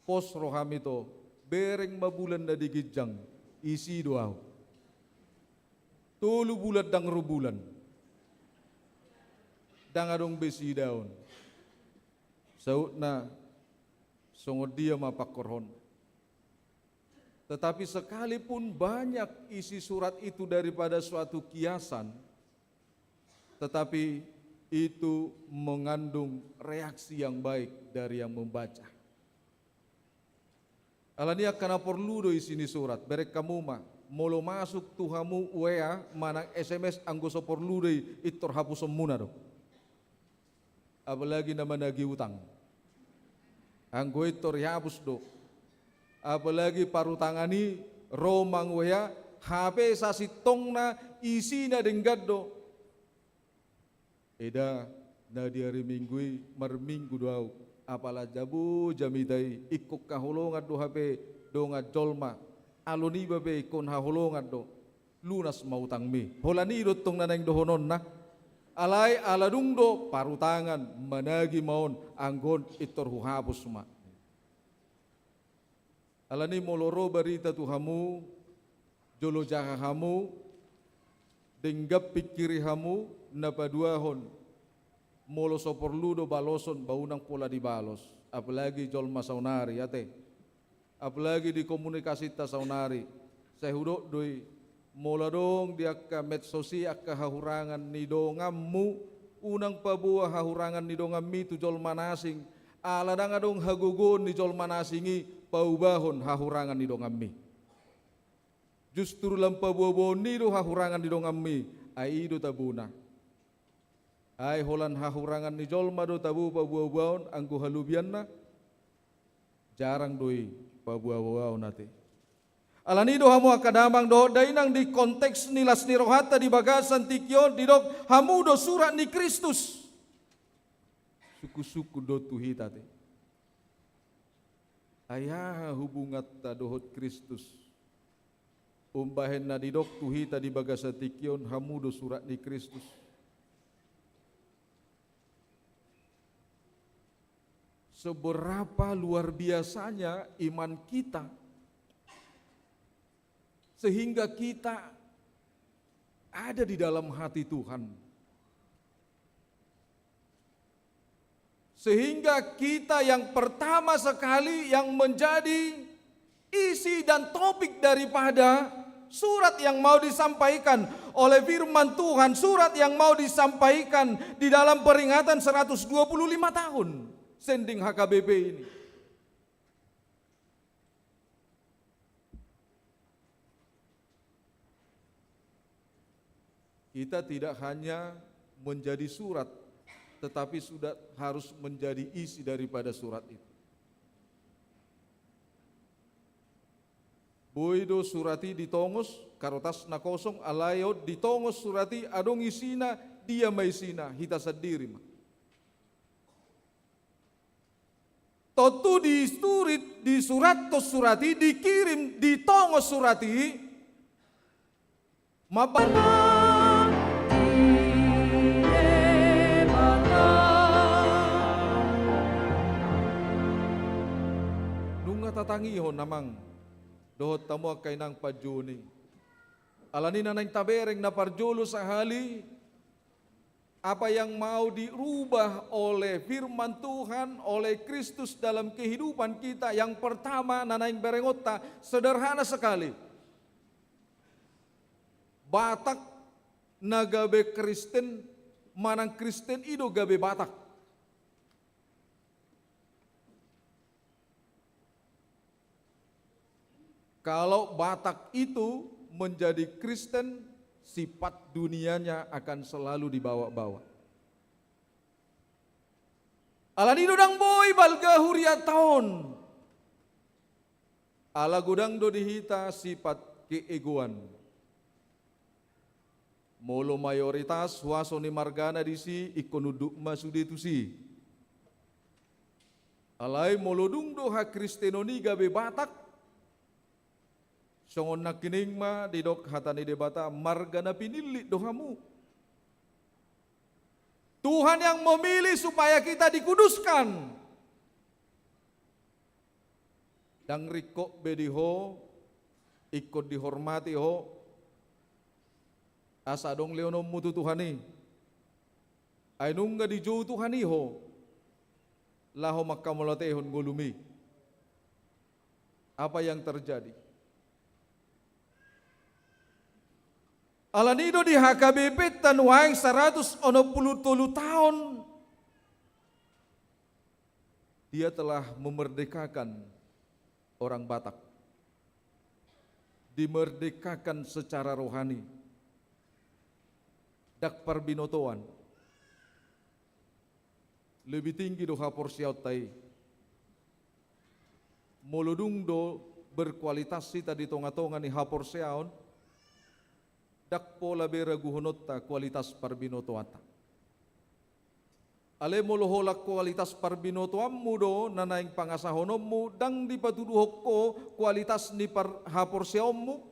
Pos roham ito, bereng ma bulan na di ginjang, isi do ahu. Tolu bulan ndang ro bulan. Ndang adong be siidaon. Sautna, songon dia ma pangkorhon. Tetapi sekalipun banyak isi surat itu daripada suatu kiasan, tetapi itu mengandung reaksi yang baik dari yang membaca. Alani i angka na porlu do isi ni surat, bereng hamu ma, molo masuk tu hamu W A manang S M S, anggo so porlu do i, pintor hapusonmuna do. Apalagi na managi utang. Anggo i pintor ihapus do. Apalagi parutangan i ro manang W A, hape sasintongna isina denggan do. Eda, na di ari Minggu i marminggu do ahu, apala jabo jamita i, ingkon haholongan do hape dongan jolma, alo niba pe ingkon haholongan do. Lunas ma utangmi. Holan i do tong na naeng dohononna. Alai ala dung do parutangan, managi ma on, anggo on pintor huhapus ma. Alani molo ro barita tu hamu, jolo jaha hamu, denggan pingkiri hamu, na paduahon, molo so porlu do baloson, ba unang pola dibalos. Apalagi jolma saonari, ate. Apalagi di komunikasinta saonari. Sai hudok do i, molo adong di angka medsos i angka hahurangan ni donganmu, unang paboa hahurangan ni donganmi tu jolma na asing, ala ndang adong hagogoon ni jolma na asing i paubahon hahurangan ni donganmi. Justru lam paboaboaon ni do hahurangan ni donganmi, ai i do tabona. Ai holan hahurangan ni jolma do tabo paboaboaon, anggo halobianna jarang do i paboaboaon, ate. Alani do hamu angka damang dohot dainang, di konteks ni las ni rohanta di bagasan tingki on, didok hamu do surat ni Kristus. Sungkunsungkun do tu hita, ate. Ai aha hubunganta dohot Kristus? Umbahen na didok tu hita di bagasan tingki on, hamu do surat ni Kristus. Seberapa luar biasanya iman kita, sehingga kita ada di dalam hati Tuhan. Sehingga kita yang pertama sekali yang menjadi isi dan topik daripada surat yang mau disampaikan oleh firman Tuhan, surat yang mau disampaikan di dalam peringatan seratus dua puluh lima tahun sending H K B P ini. Kita tidak hanya menjadi surat, tetapi sudah harus menjadi isi daripada surat itu. Boi do surat i ditongos, karotas na kosong, alai on ditongos surat i, adong isina, dia ma isina, hita sandiri ma. Tontu disurit, disurathon surat i, dikirim, ditongos surat i. Mapa- Nunga tatangihon amang dohot hamu angka inang panjuni. Alani na naeng tabereng na parjolo sahali, apa yang mau dirubah oleh firman Tuhan, oleh Kristus dalam kehidupan kita? Yang pertama, na naeng berengonta sederhana sekali. Batak na gabe Kristen, manang Kristen i do gabe Batak. Kalau Batak itu menjadi Kristen, sifat dunianya akan selalu dibawa-bawa. Alani do ndang boi balga hurianta on. Ala godang do di hita sifat keegoan. Molo mayoritas huaso ni margana disi, ingkon unduk ma sude tusi. Alai molo dung do hakristenon i gabe Batak, Songon nangkining ma didok hata ni Debata, marga na pinillit do hamu. Tuhan yang memilih supaya kita dikuduskan. Ndang ringkot be di ho, ingkon dihormati ho, asa adong lehononmu tu Tuhan i. Ai nunga dijou Tuhan i ho, laho manghamauliatehon ngolum i. Apa yang terjadi? Alani do di H K B P ta nuaeng saratus onom pulu tolu taon, dia telah memerdekakan orang Batak. Dimerdekakan secara rohani. Ndang parbinotoan. Lebih tinggi do haporseaonta i. Molo dung do berkualitas hita di tonga-tonga ni haporseaon, ndang pola be raguhononta kualitas parbinotoanta. Alai molo holan kualitas parbinotoanmu do na naeng pangasahononmu, ndang dipatuduhon ho kualitas ni par-, haporseaonmu,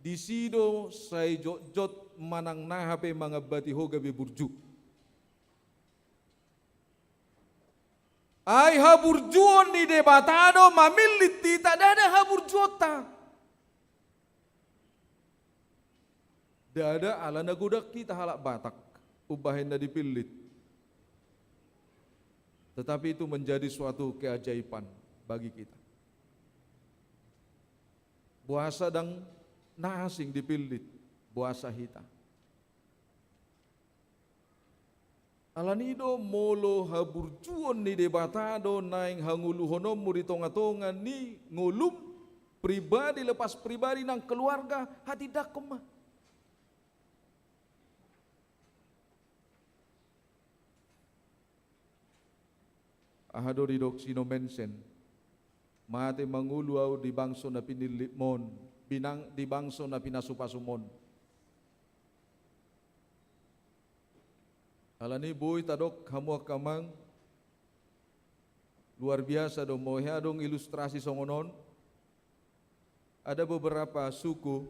disi do sai jotjot manang naha pe mangambati ho gabe burju. Ai haburjuon ni Debata do mamillit hita, ndada haburjuonta. Ndada ala na godang hita halak Batak, umbahen na dipillit. Tetapi itu menjadi suatu keajaiban bagi kita. Boasa ndang na asing dipillit, boasa hita. Alani do molo haburjuon ni Debata do naeng hangoluhononmu di tonga-tonga ni ngolum, pribadi lepas pribadi nang keluarga, hatindangkon ma. Aha do didok si Nommensen? Mate mangolu au di bangso na pinillitmon, binang di bangso na pinasupasumon. Alani boi tadok hamu angka amang, luar biasa do molo hea adong ilustrasi songon on. Ada beberapa suku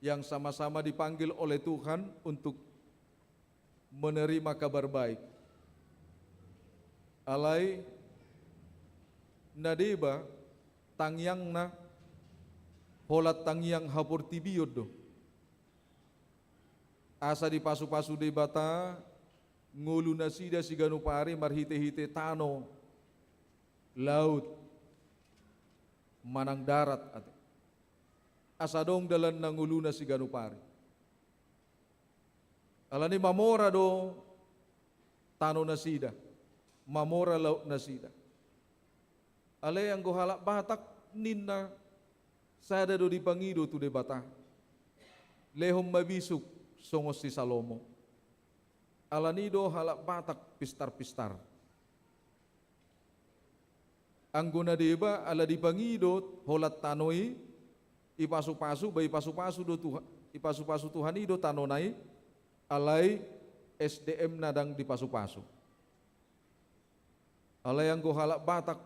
yang sama-sama dipanggil oleh Tuhan untuk menerima kabar baik. Alai na deba tangiangna holan tangiang haportibion do. Asa dipasupasu Debata ngolu nasida siganup ari marhite-hite tano, laut, manang darat, ate. Asa adong dalan na ngoluna siganup ari. Alani mamora do tano nasida, mamora laut nasida. Alai anggo halak Batak ninna, sada do dipangido tu Debata. Lehon ma bisuk songon si Salomo. Alani do halak Batak pistar-pistar. Anggo na deba ala dipangido holan tano i, ipasupasu, ba ipasupasu do Tuha-, ipasupasu Tuhan i do tanona i, alai S D M na ndang dipasupasu. Alai anggo halak Batak,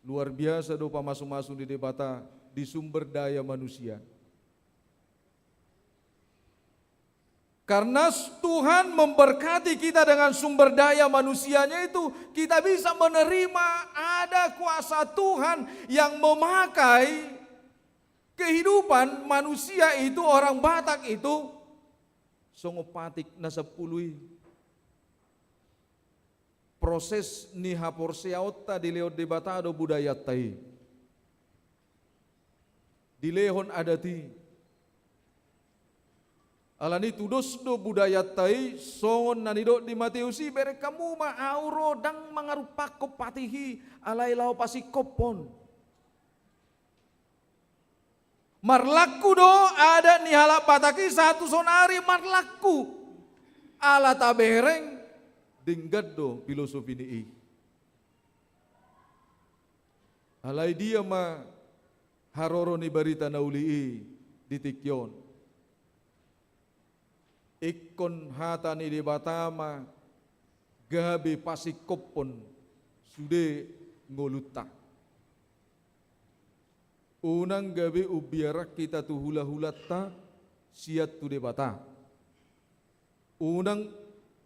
luar biasa do pamasumasu ni Debata di sumber daya manusia. Karena Tuhan memberkati kita dengan sumber daya manusianya itu, kita bisa menerima ada kuasa Tuhan yang memakai kehidupan manusia itu, orang Batak itu, songon patik na sampulu i. Proses ni haporseaonta dilehon Debata do budayanta i. Dilehon adat i. Alani tudos do budayanta i, songon na nidok di Mateus i, bereng hamu ma ahu ro ndang mangarumpakkon patik i, alai laho pasingkophon. Marlaku do adat ni halak Batak i sahat tu saonari marlaku. Ala tabereng, denggan do filosofi ni i. Alai dia ma haroro ni barita na uli i di tingki on? Ingkon hata ni Debata ma gabe pasingkophon sude ngolunta. Unang gabe umbiaran hita tu hulahulanta sian tu Debata. Unang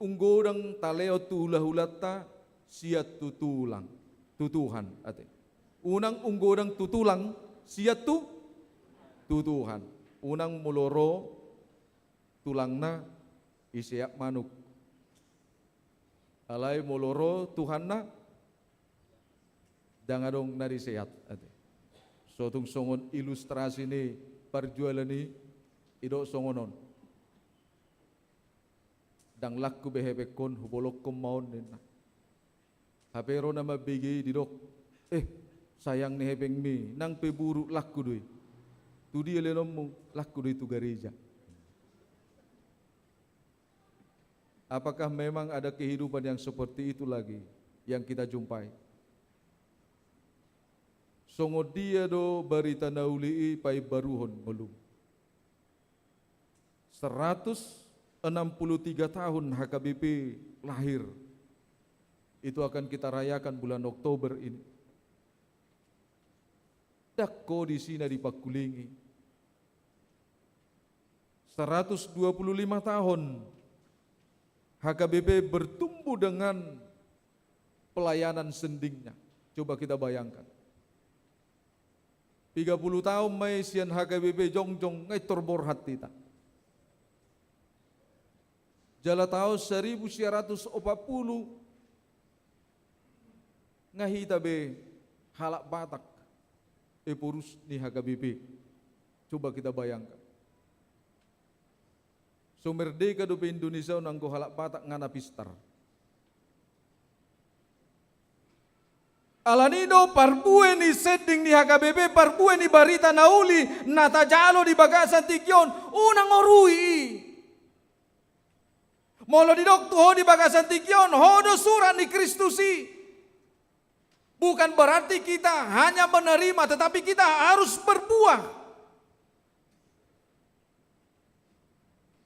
unggodang talehon tu hulahulanta sian tu tulang, tu Tuhan, ate. Unang unggodang tu tulang sian tu, tu Tuhan. Unang molo ro tulangna, iseat manuk. Alai molo ro Tuhanna, ndang adong na diseat, ate. So tung songon ilustrasi ni parjualan i, didok songon on. Ndang laku be hepengkon, hubolongkon ma on, ninna. Hape ro na mambege i, didok, "Eh, sayang ni hepengmi, nang pe buruk, laku do i." "Tu dia lehononmu?" "Laku do i tu gareja." Apakah memang ada kehidupan yang seperti itu lagi yang kita jumpai? Songon dia do barita na uli i paimbaruhon ngolum? Seratus enam puluh tiga tahun H K B P lahir. Itu akan kita rayakan bulan Oktober ini. Ndang ho disi na dipangkulingi. Seratus dua puluh lima tahun H K B P bertumbuh dengan pelayanan sendingnya. Coba kita bayangkan. Piga puluh taon ma i sian H K B P jongjong, nga intor borhat hita. Jala taon saribu sia ratus opat puluh, nga hita be halak Batak, ephorus ni H K B P. Coba kita bayangkan. So merdeka dope Indonesia on, anggo halak Batak nga na pistar. Alani do parbue ni sending ni H K B P, parbue ni barita na uli na tajalo di bagasan tingki on, unang horui i. Molo didok tu ho di bagasan tingki on, ho do surat ni Kristus i. Bukan berarti kita hanya menerima, tetapi kita harus berbuah.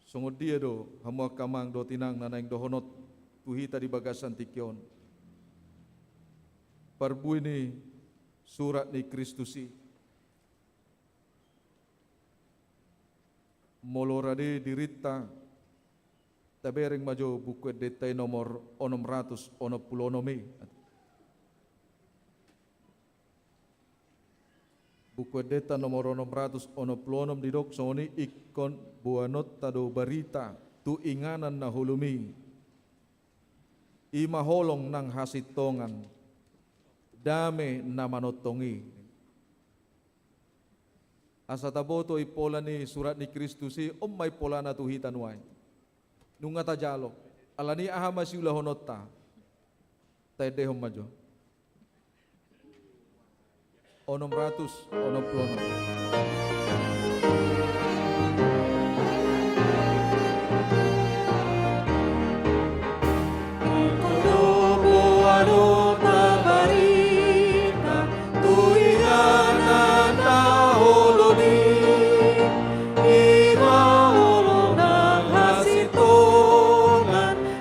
Songon dia do hamu angka amang dohot inang na naeng dohononhu tu hita di bagasan tingki on? Parbue ni surat ni Kristus i. Molo rade dirinta, tabereng ma jo Buku Endenta i nomor onom ratus onom pulu onom i. Buku Endenta nomor onom ratus onom pulu onom didok songon i: Ingkon boanonta do barita tu inganan na holom i. I ma holong nang hasintongan, dame na manongtong i. Asa taboto impola ni surat ni Kristus i, on ma impolana tu hita nuaeng. Nunga tajalo. Alani aha ma siulahononta? Taendehon ma jo. Onom ratus onom pulu onom.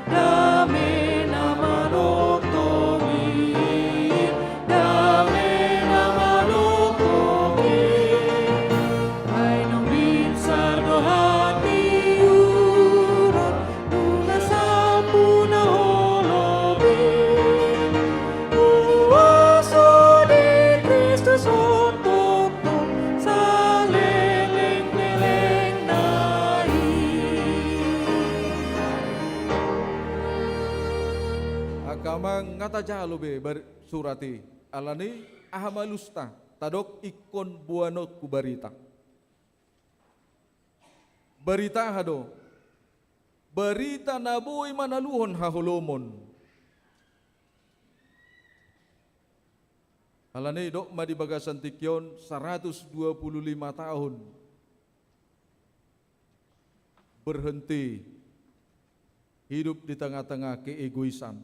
Dame na manongtong i, dame na manongtong i. Ai naung minsar do hatiuron, nunga sampu na holom i. Huaso di Kristus on tongtong saleleng-lelengna i. Angka amang, nga tajalo be bar-, surat i. Alani aha ma alusta? Tadok ingkon boanonku barita. Barita aha do? Barita na boi manaluhon haholomon. Alani didok ma di bagasan tingki on, saratus dua pulu lima tahun berhenti hidup di tengah-tengah keegoisan.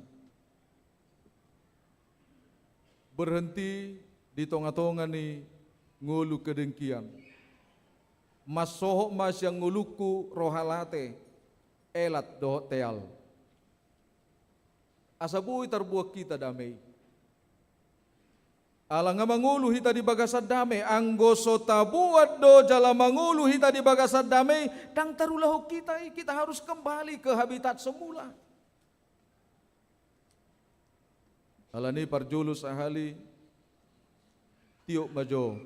Berhenti di tonga-tonga ni ngolu kedengkian. Mansohot ma sian ngolungku roha late, elat dohot teal. Asa boi tarboan hita dame i. Ala nga mangolu hita di bagasan dame, anggo so taboan do jala mangolu hita di bagasan dame, ndang tarulahon hita i, kita harus kembali ke habitat semula. Alani i parjolo sahali, tiop ma jo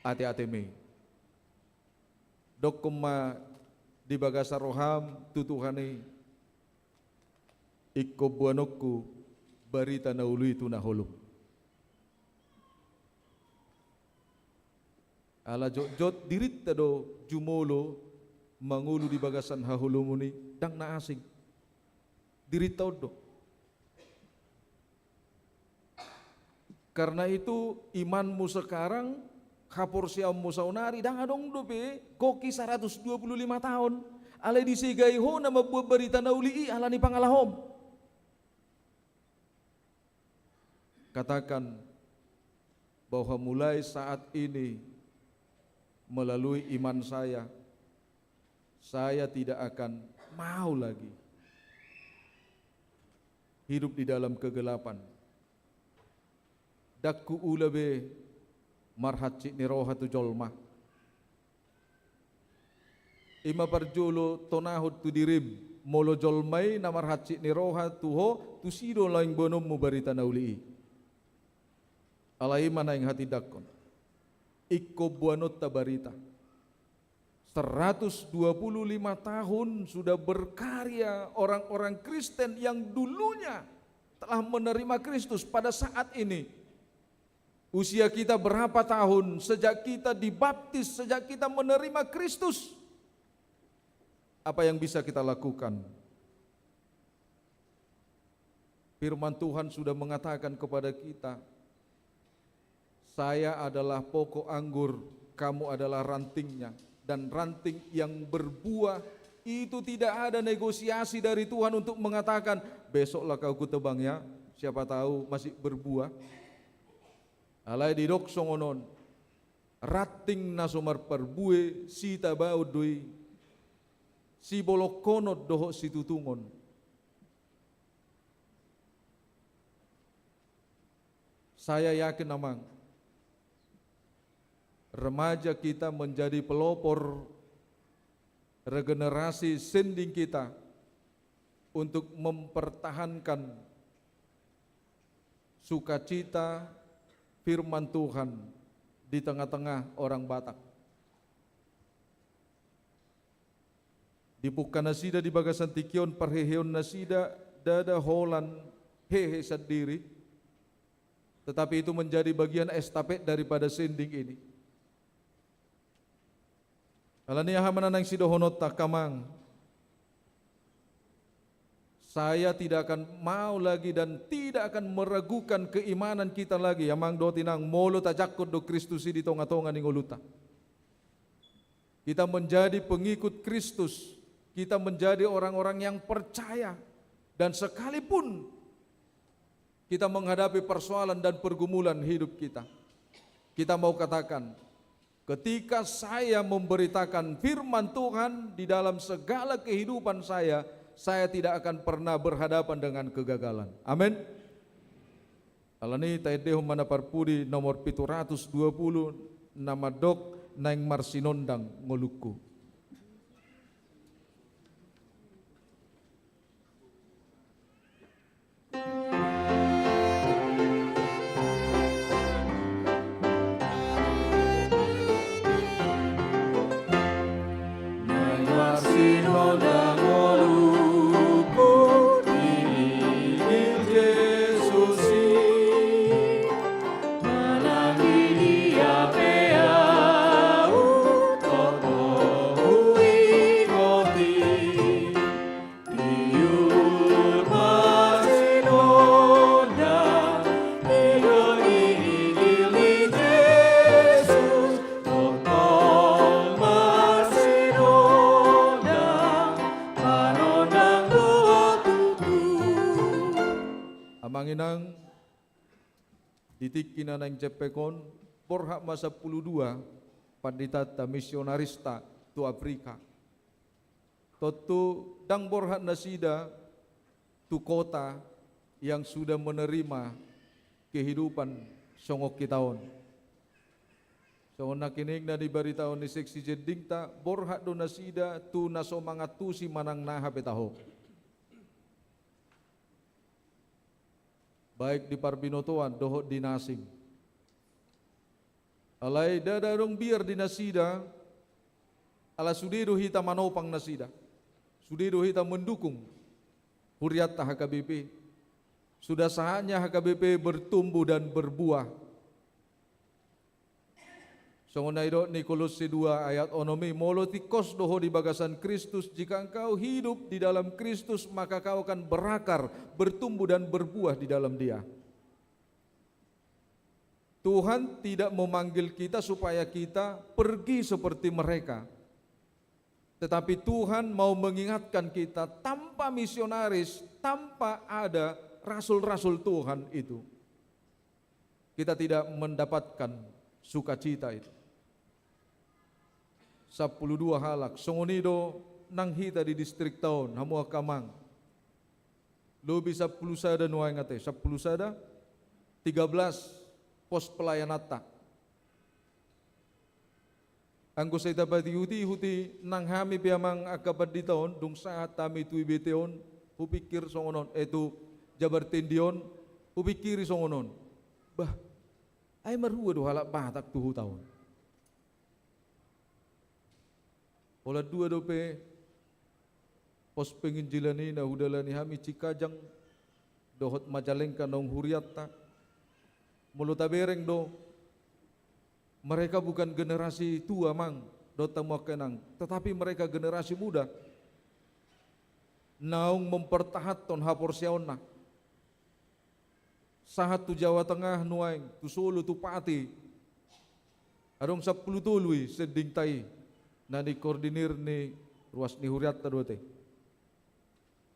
ate-atemi. Dokkon ma di bagasan roham tu Tuhan i, ingkon boanonku barita na uli tu na holom. Ala jotjot dirinta do jumolo mangolu di bagasan haholomon i, ndang na asing. Dirinta on do. Karena itu imanmu sekarang, haporseaonmu saonari, ndang adong dope gok i saratus dua pulu lima taon. Alai disegai ho na mamboan barita na uli i alani pangalahom. Katakan bahwa mulai saat ini, melalui iman saya, saya tidak akan mau lagi hidup di dalam kegelapan. Ndang huula be marhansit ni roha tu jolma. I ma parjolo tonahon tu dirim, molo jolma i na marhansit ni roha tu ho, tusi do naeng boanonmu barita na uli i. Alai i ma naeng hatindangkon. Ingkon boanonta barita. Seratus dua puluh lima tahun sudah berkarya orang-orang Kristen yang dulunya telah menerima Kristus. Pada saat ini, usia kita berapa tahun sejak kita dibaptis, sejak kita menerima Kristus? Apa yang bisa kita lakukan? Firman Tuhan sudah mengatakan kepada kita, "Saya adalah pokok anggur, kamu adalah rantingnya." Dan ranting yang berbuah itu tidak ada negosiasi dari Tuhan untuk mengatakan, "Besoklah kau kutebang ya, siapa tahu masih berbuah." Alai didok songon on, ranting na so marparbue, sitabaon do i, sibolongkonon dohot situtungon. Saya yakin, Amang, remaja kita menjadi pelopor regenerasi sending kita untuk mempertahankan sukacita firman Tuhan di tengah-tengah orang Batak. Dipungka nasida di bagasan tingki on parheheon nasida, ndada holan hehe sandiri, tetapi itu menjadi bagian estafet daripada sending ini. Alani aha ma na naeng sidohononta, Amang? Saya tidak akan mau lagi dan tidak akan meragukan keimanan kita lagi, Amang dohot Inang, molo tajangkon do Kristus i di tonga-tonga ni ngolunta. Kita menjadi pengikut Kristus, kita menjadi orang-orang yang percaya, dan sekalipun kita menghadapi persoalan dan pergumulan hidup kita, kita mau katakan, "Ketika saya memberitakan firman Tuhan di dalam segala kehidupan saya, saya tidak akan pernah berhadapan dengan kegagalan." Amin. Alani i taendehon ma na parpudi nomor pitu ratus dua puluh, na mandok, "Naeng marsinondang ngolungku." Amang inang, di tingki na naeng jempek on, borhat ma sampulu dua panditanta, misionarista tu Afrika. Tontu ndang borhat nasida tu kota yang sudah menerima kehidupan songon hita on. Songon na kiningna di barita on ni seksi jendingta, borhat do nasida tu na so mangantusi manang na hape taho. Baik di parbinotoan dohot di na asing. Alai ndada adong biar di nasida, ala sude do hita manopang nasida. Sude do hita mendukung hurianta H K B P. Sudah saatnya H K B P bertumbuh dan berbuah. Songon na nidok ni Kolosse dua ayat onom i, molo tingkos do ho di bagasan Kristus, jika engkau hidup di dalam Kristus, maka kau akan berakar, bertumbuh dan berbuah di dalam Dia. Tuhan tidak memanggil kita supaya kita pergi seperti mereka. Tetapi Tuhan mau mengingatkan kita, tanpa misionaris, tanpa ada rasul-rasul Tuhan itu, kita tidak mendapatkan sukacita itu. Sampulu dua halak, songon i do nang hita di distrikta on, hamu angka amang. Lobi sampulu sada nuaeng ate, sampulu sada, tiga belas pos pelayananta. Anggo sai tapatihut-ihut i nang hami pe amang angka pandita on, dung sahat hami tu I B T on, hupikir songon on, eh, tu Jabar Tendi on, hupikiri songon on. Bah, ai marhua do halak Batak tu huta on. Holan dua dope pos penginjilan i na hudalani hami, Cikajang dohot Majalengka naung hurianta. Molo tabereng do, mereka bukan generasi tua, amang dohot hamu angka inang, tetapi mereka generasi muda naung mempertahanhon haporseaonna. Sahat tu Jawa Tengah nuaeng, tu Solo, tu Pati. Adong sampulu tolu i sendingta i, na nikoordinir ni ruas ni hurianta do ate.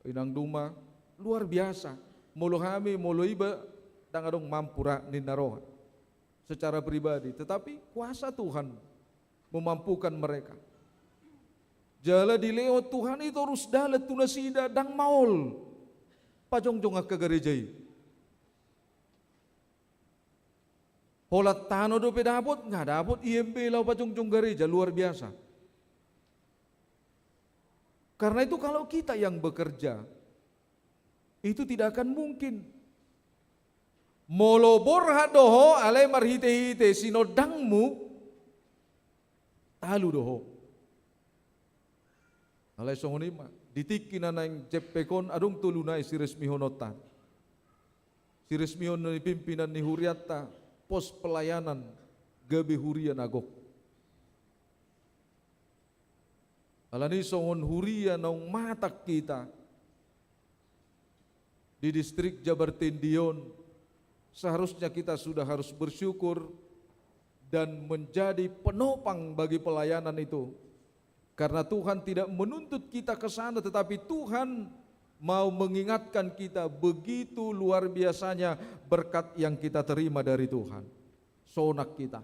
Inang Duma, luar biasa. Molo hami, molo iba, ndang adong mampu ra ninna roha secara pribadi. Tetapi kuasa Tuhan memampukan mereka. Jala dilehon Tuhan i torus dalan tu nasida, ndang maol pajongjong angka gareja i. Holan tano dope dapot, nga dapot I M B laho pajongjong gareja, luar biasa. Karena itu kalau kita yang bekerja, itu tidak akan mungkin. Molo borhat do ho, alai marhite-hite sinondangmu, talu do ho. Alai songon i ma, di tingki na naeng jempek on, adong tolu nai siresmihononta. Siresmihon ni pimpinan ni hurianta, pos pelayanan, gabe huria na gok. Alani songon huria naung matak hita di distrik Jabar Tendi on, seharusnya kita sudah harus bersyukur dan menjadi penopang bagi pelayanan itu. Karena Tuhan tidak menuntut kita ke sana, tetapi Tuhan mau mengingatkan kita, begitu luar biasanya berkat yang kita terima dari Tuhan. Sonang hita.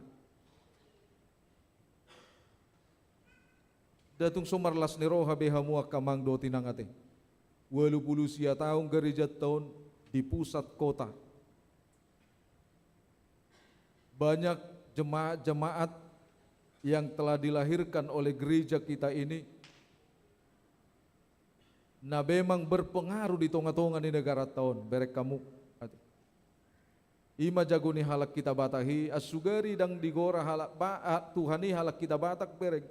Nda tung so marlas ni roha be hamu angka amang dohot inang ate. Ualu pulu sia taon garejanta on di pusat kota. Banyak jemaat-jemaat yang telah dilahirkan oleh gereja kita ini, na memang berpengaruh di tonga-tonga ni negaranta on, bereng hamu. I ma jago ni halak hita Batak i, asugari ndang digora halak ba-, a, Tuhan i halak hita Batak, bereng.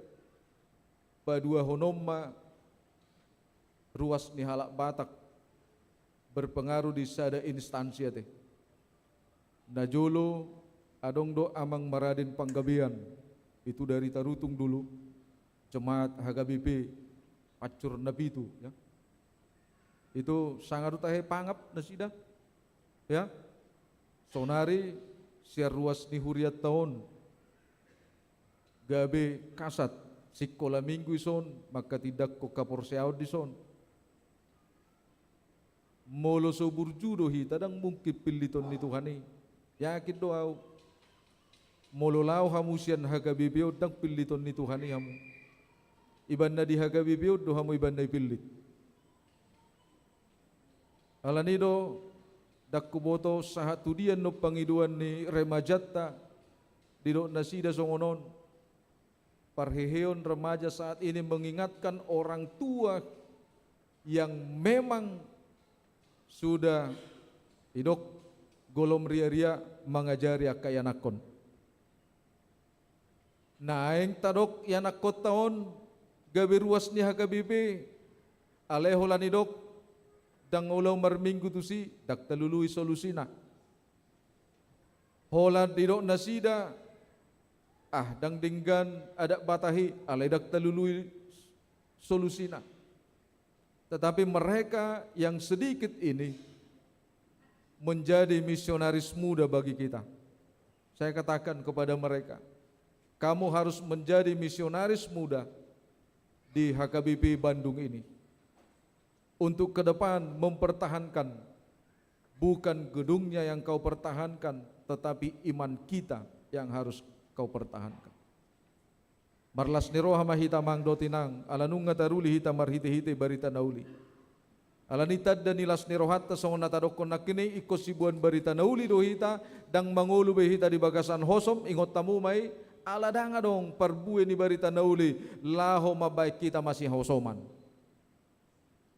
Paduahononma ruas ni halak Batak berpengaruh di sada instansi ate. Na jolo adong do Amang Maradin Panggabean, itu dari Tarutung dulu, jemaat H K B P Pancur na pitu, ya. Itu sanga do tahe pangap nasida, ya. Sonari sian ruas ni hurianta on gabe kasat, sikola minggu dison, mangkatindangkon haporseaon dison. Molo so burju do hita, ndang mungkin pilliton ni Tuhan i. Yakin do au. Molo laho hamu sian H K B P on, ndang pilliton ni Tuhan i hamu. Ibanna di H K B P on do hamu ibanna ipillit. Alani do, Ndang huboto sahat tu dia annon pangidoan ni remajanta, didok nasida songon on. Parheheon remaja saat ini mengingatkan orang tua yang memang sudah, didok, golom riaria mangajari angka ianakhon. Naeng tadok ianakhonta on gabe ruas ni H K B P, alai holan didok, ndang olo marminggu tusi, ndang talului solusina. Holan didok nasida, ah, ndang denggan adat Batak i, alai ndang talului solusina. Tetapi mereka yang sedikit ini menjadi misionaris muda bagi kita. Saya katakan kepada mereka, kamu harus menjadi misionaris muda di H K B P Bandung ini. Untuk ke depan mempertahankan, bukan gedungnya yang kau pertahankan, tetapi iman kita yang harus kau pertahankan. Marlas ni roha ma hita amang dohot inang, ala nunga taruli hita marhite-hite barita na uli. Alani tanda ni las ni rohanta songon na tadokkon nangkin i, ingkon siboan barita na uli do hita, ndang mangolu be hita di bagasan hosom, ingot hamu ma i, ala ndang adong parbue ni barita na uli, laho mambahen hita masihahosoman.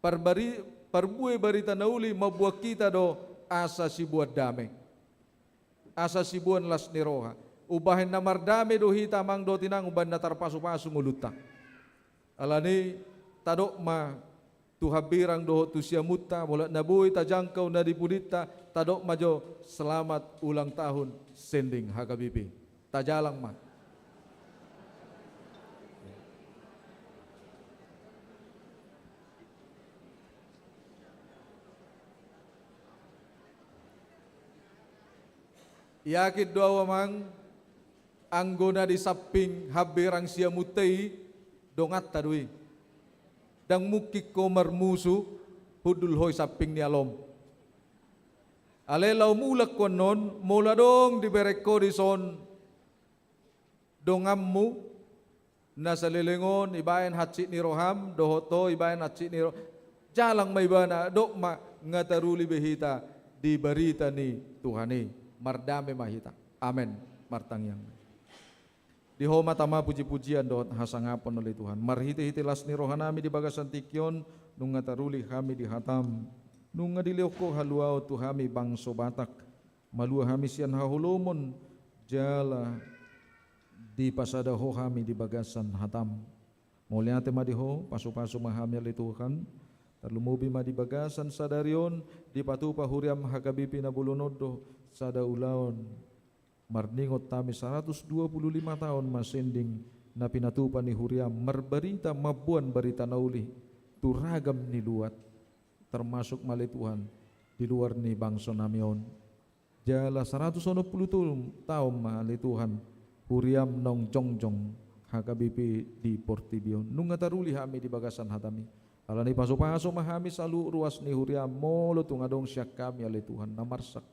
Parbari-, parbue barita na uli mamboan hita do asa siboan dame. Asa siboan las ni roha. Umbahen na mardame do hita amang dohot inang, umbahen na tarpasu-pasu ngolunta. Alani tadok ma tu hambirang dohot tu siamunta, molo na boi tajangkau na di pudinta, tadok ma jo selamat ulang tahun sending H K B P. Tajalang ma. Yakin do ahu amang, anggo na di samping hambirang siamunta i, donganta do i. Ndang mungkin ho marmusu, hundul ho i samping ni alom. Alai laho mulak ho annon, molo adong dibereng ho dison donganmu, na saleleng on ibahen hansit ni roham, dohot ho ibahen hansit ni roha. Jalang ma ibana, dok ma, nga taruli be hita di barita ni Tuhan i, mardame ma hita. Amen. Martangiang. Di Ho ma tama puji-pujian dohot hasangapon ale Tuhan. Marhite-hite las ni rohanami di bagasan tingki on, nunga taruli hami di hatam. Nunga dilehon Ho haluaon tu hami bangso Batak. Malua hami sian haholomon, jala dipasada Ho hami di bagasan hatam. Mauliate ma di Ho, pasu-pasu ma hami ale Tuhan. Tarlumobi ma di bagasan sadari on, dipatupa huriam H K B P na bolon on do sada ulaon. Marningot hami saratus dua pulu lima taon ma sending na pinatupa ni huriam, marbarita, mamboan barita na uli tu ragam ni luat, termasuk ma ale Tuhan di luar ni bangso nami on. Jala saratus onom pulu tolu taon ma ale Tuhan huriam naung jongjong H K B P di portibi on. Nunga taruli hami di bagasan hatam i. Alani pasu-pasu ma hami saluhut ruas ni huriam, molo tung adong sian hami ale Tuhan na marsak,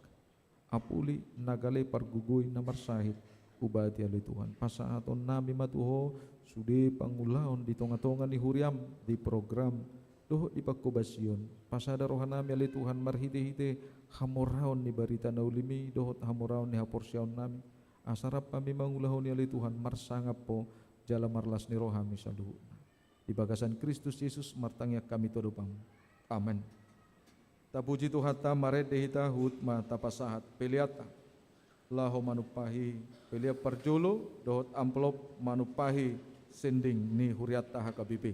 apuli, na gale, pargogoi, na marsahit, ubati ale Tuhan. Pasahatonnami ma tu Ho sude pangulaon di tonga-tonga ni huriam, di program dohot di panghobasion. Pasada rohanami ale Tuhan marhite-hite hamoraon ni barita na ulim i dohot hamoraon ni haporseaonnami. Asa rap hami mangulahon i ale Tuhan, marsangap Ho jala marlas ni roha hami saluhutna. Di bagasan Kristus Jesus martangiang hami tu adopanMu. Amen. Tapuji Tuhanta, marende hita, huhut ma tapasahat peleanta laho manumpahi pelean parjolo dohot amplop manumpahi sending ni hurianta H K B P.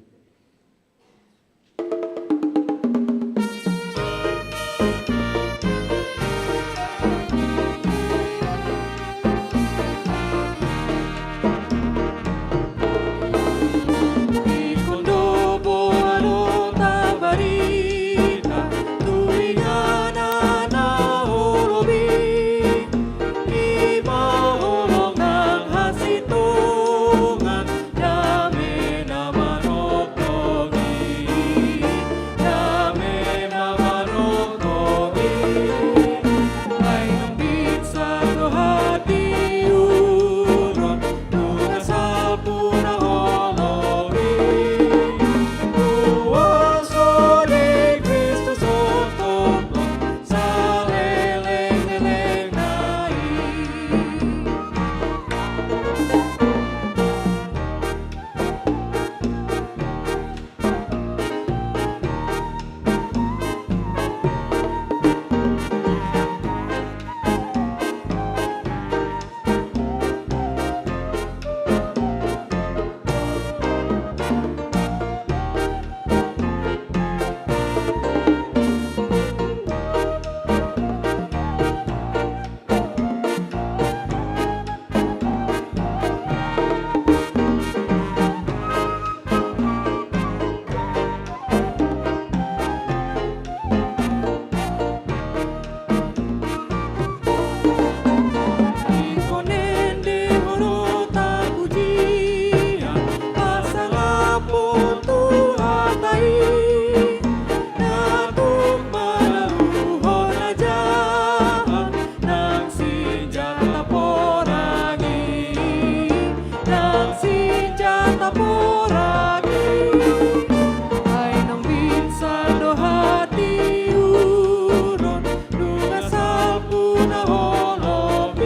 Ai naung pinsar do hatiuron, nunga salpu na holop i.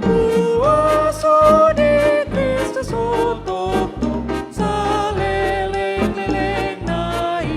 Huaso ni Kristus so tongtong saleleng-lelengna i.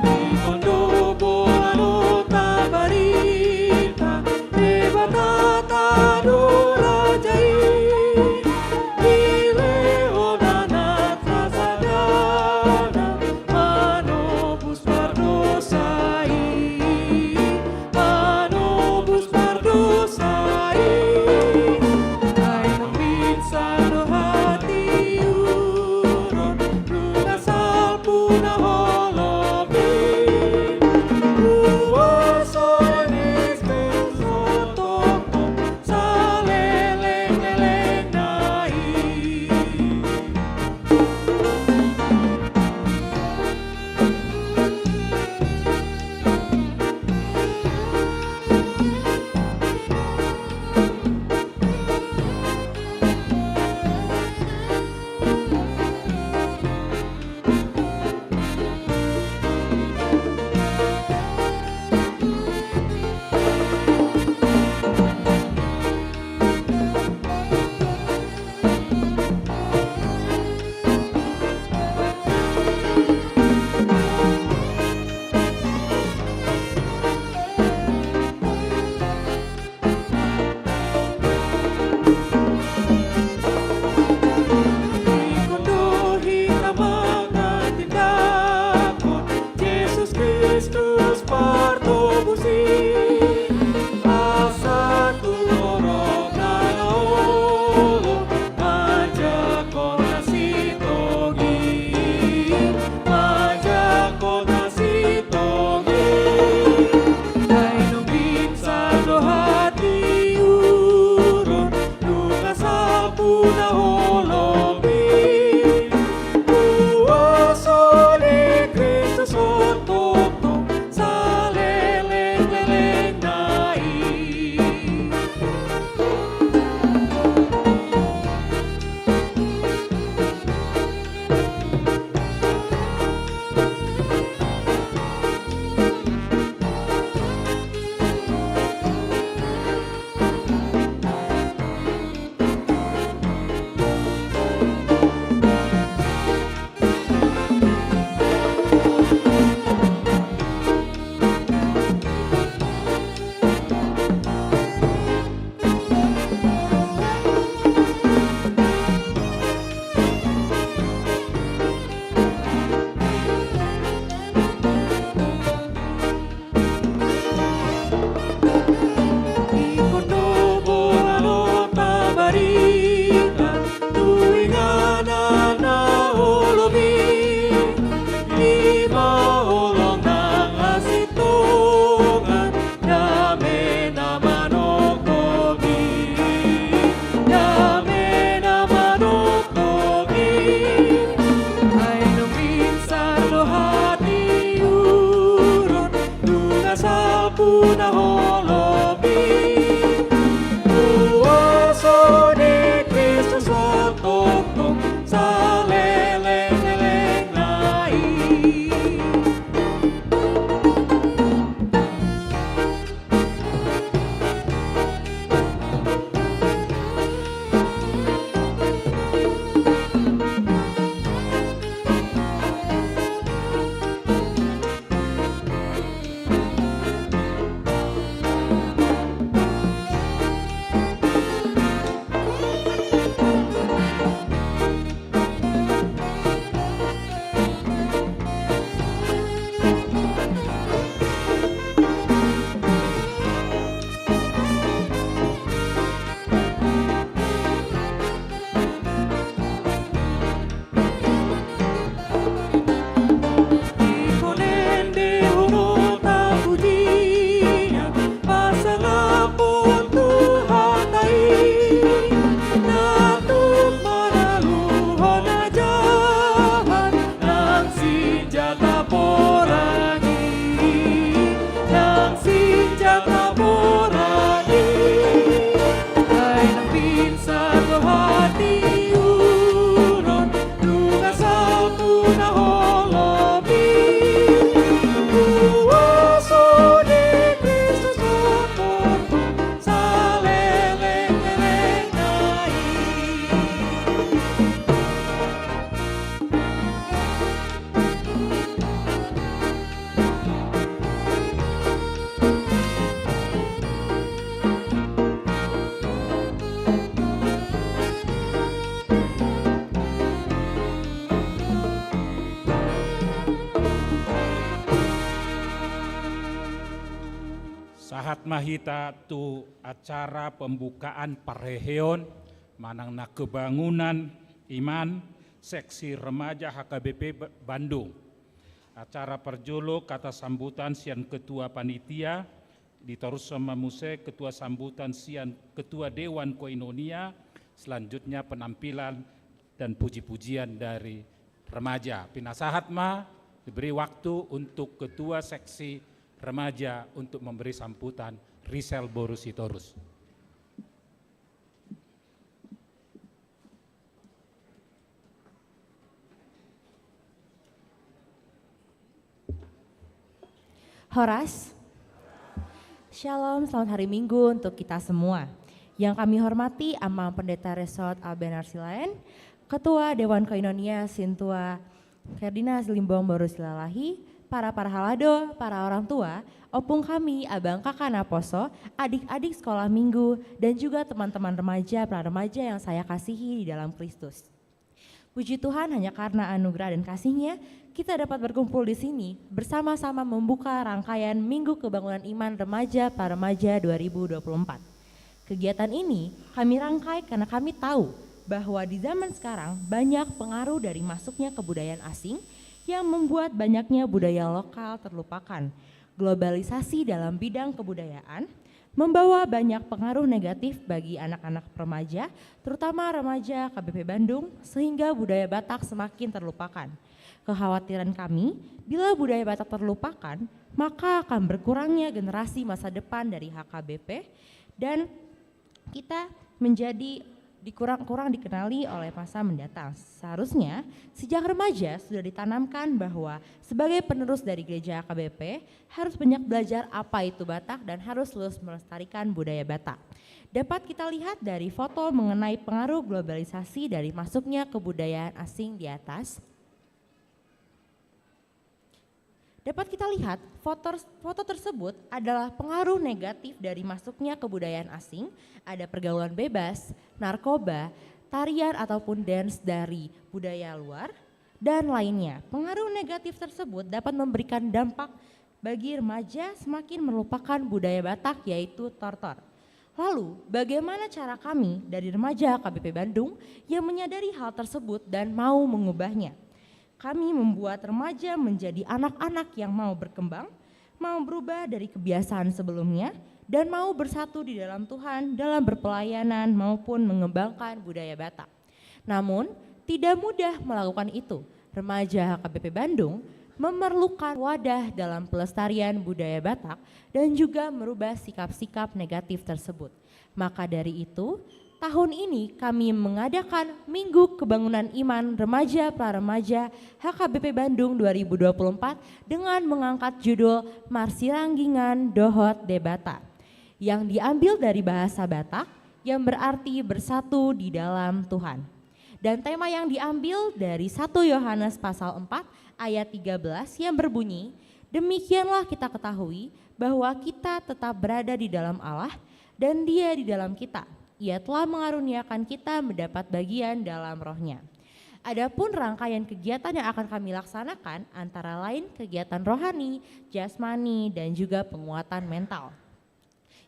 Ingkon do bola do tabarita, Debatata do raja i, dilehon anakna sasadana, manobus pardosa i, manobus pardosa i. Ai naung pinsar do hatiuron, nunga salpu na holop i. Huaso ni Kristus so tongtong saleleng-lelengna i. Sahat ma hita tu acara pembukaan parheheon manang na kebangunan iman seksi remaja H K B P Ba-, Bandung. Acara parjolo kata sambutan sian ketua panitia, ditorushon ma muse ketua sambutan sian ketua Dewan Koinonia, selanjutnya penampilan dan puji-pujian dari remaja. Pinasahat ma, diberi waktu untuk ketua seksi remaja untuk memberi sambutan, Rizal boru Sitorus. Horas. Shalom, selamat hari Minggu untuk kita semua. Yang kami hormati Amang Pendeta Resort Albenar Silaen, Ketua Dewan Koinonia Sintua Ferdinand Silimbong boru Silalahi, para parhalado, para orang tua, ompung hami, abang kakak naposo, adik-adik sekolah minggu, dan juga teman-teman remaja, pra remaja yang saya kasihi di dalam Kristus. Puji Tuhan, hanya karena anugerah dan kasih-Nya, kita dapat berkumpul di sini, bersama-sama membuka rangkaian Minggu Kebangunan Iman Remaja Pra Remaja dua ribu dua puluh empat. Kegiatan ini kami rangkai karena kami tahu bahwa di zaman sekarang banyak pengaruh dari masuknya kebudayaan asing yang membuat banyaknya budaya lokal terlupakan. Globalisasi dalam bidang kebudayaan membawa banyak pengaruh negatif bagi anak-anak remaja, terutama remaja K B P Bandung, sehingga budaya Batak semakin terlupakan. Kekhawatiran kami, bila budaya Batak terlupakan, maka akan berkurangnya generasi masa depan dari H K B P dan kita menjadi dikurang-kurang dikenali oleh masa mendatang. Seharusnya, sejak remaja sudah ditanamkan bahwa sebagai penerus dari gereja H K B P, harus banyak belajar apa itu Batak dan harus terus melestarikan budaya Batak. Dapat kita lihat dari foto mengenai pengaruh globalisasi dari masuknya kebudayaan asing di atas. Dapat kita lihat, foto, foto tersebut adalah pengaruh negatif dari masuknya kebudayaan asing, ada pergaulan bebas, narkoba, tarian ataupun dance dari budaya luar, dan lainnya. Pengaruh negatif tersebut dapat memberikan dampak bagi remaja semakin melupakan budaya Batak, yaitu tortor. Lalu, bagaimana cara kami dari remaja K B P Bandung yang menyadari hal tersebut dan mau mengubahnya? Kami membuat remaja menjadi anak-anak yang mau berkembang, mau berubah dari kebiasaan sebelumnya, dan mau bersatu di dalam Tuhan dalam berpelayanan maupun mengembangkan budaya Batak. Namun, tidak mudah melakukan itu. Remaja H K B P Bandung memerlukan wadah dalam pelestarian budaya Batak dan juga merubah sikap-sikap negatif tersebut. Maka dari itu, tahun ini kami mengadakan Minggu Kebangunan Iman Remaja Pra Remaja H K B P Bandung dua ribu dua puluh empat dengan mengangkat judul Marsiranggingan Dohot Debata, yang diambil dari bahasa Batak yang berarti bersatu di dalam Tuhan. Dan tema yang diambil dari satu Yohanes pasal empat ayat tiga belas yang berbunyi, "Demikianlah kita ketahui bahwa kita tetap berada di dalam Allah dan Dia di dalam kita. Ia telah mengaruniakan kita mendapat bagian dalam Roh-Nya." Adapun rangkaian kegiatan yang akan kami laksanakan antara lain kegiatan rohani, jasmani, dan juga penguatan mental,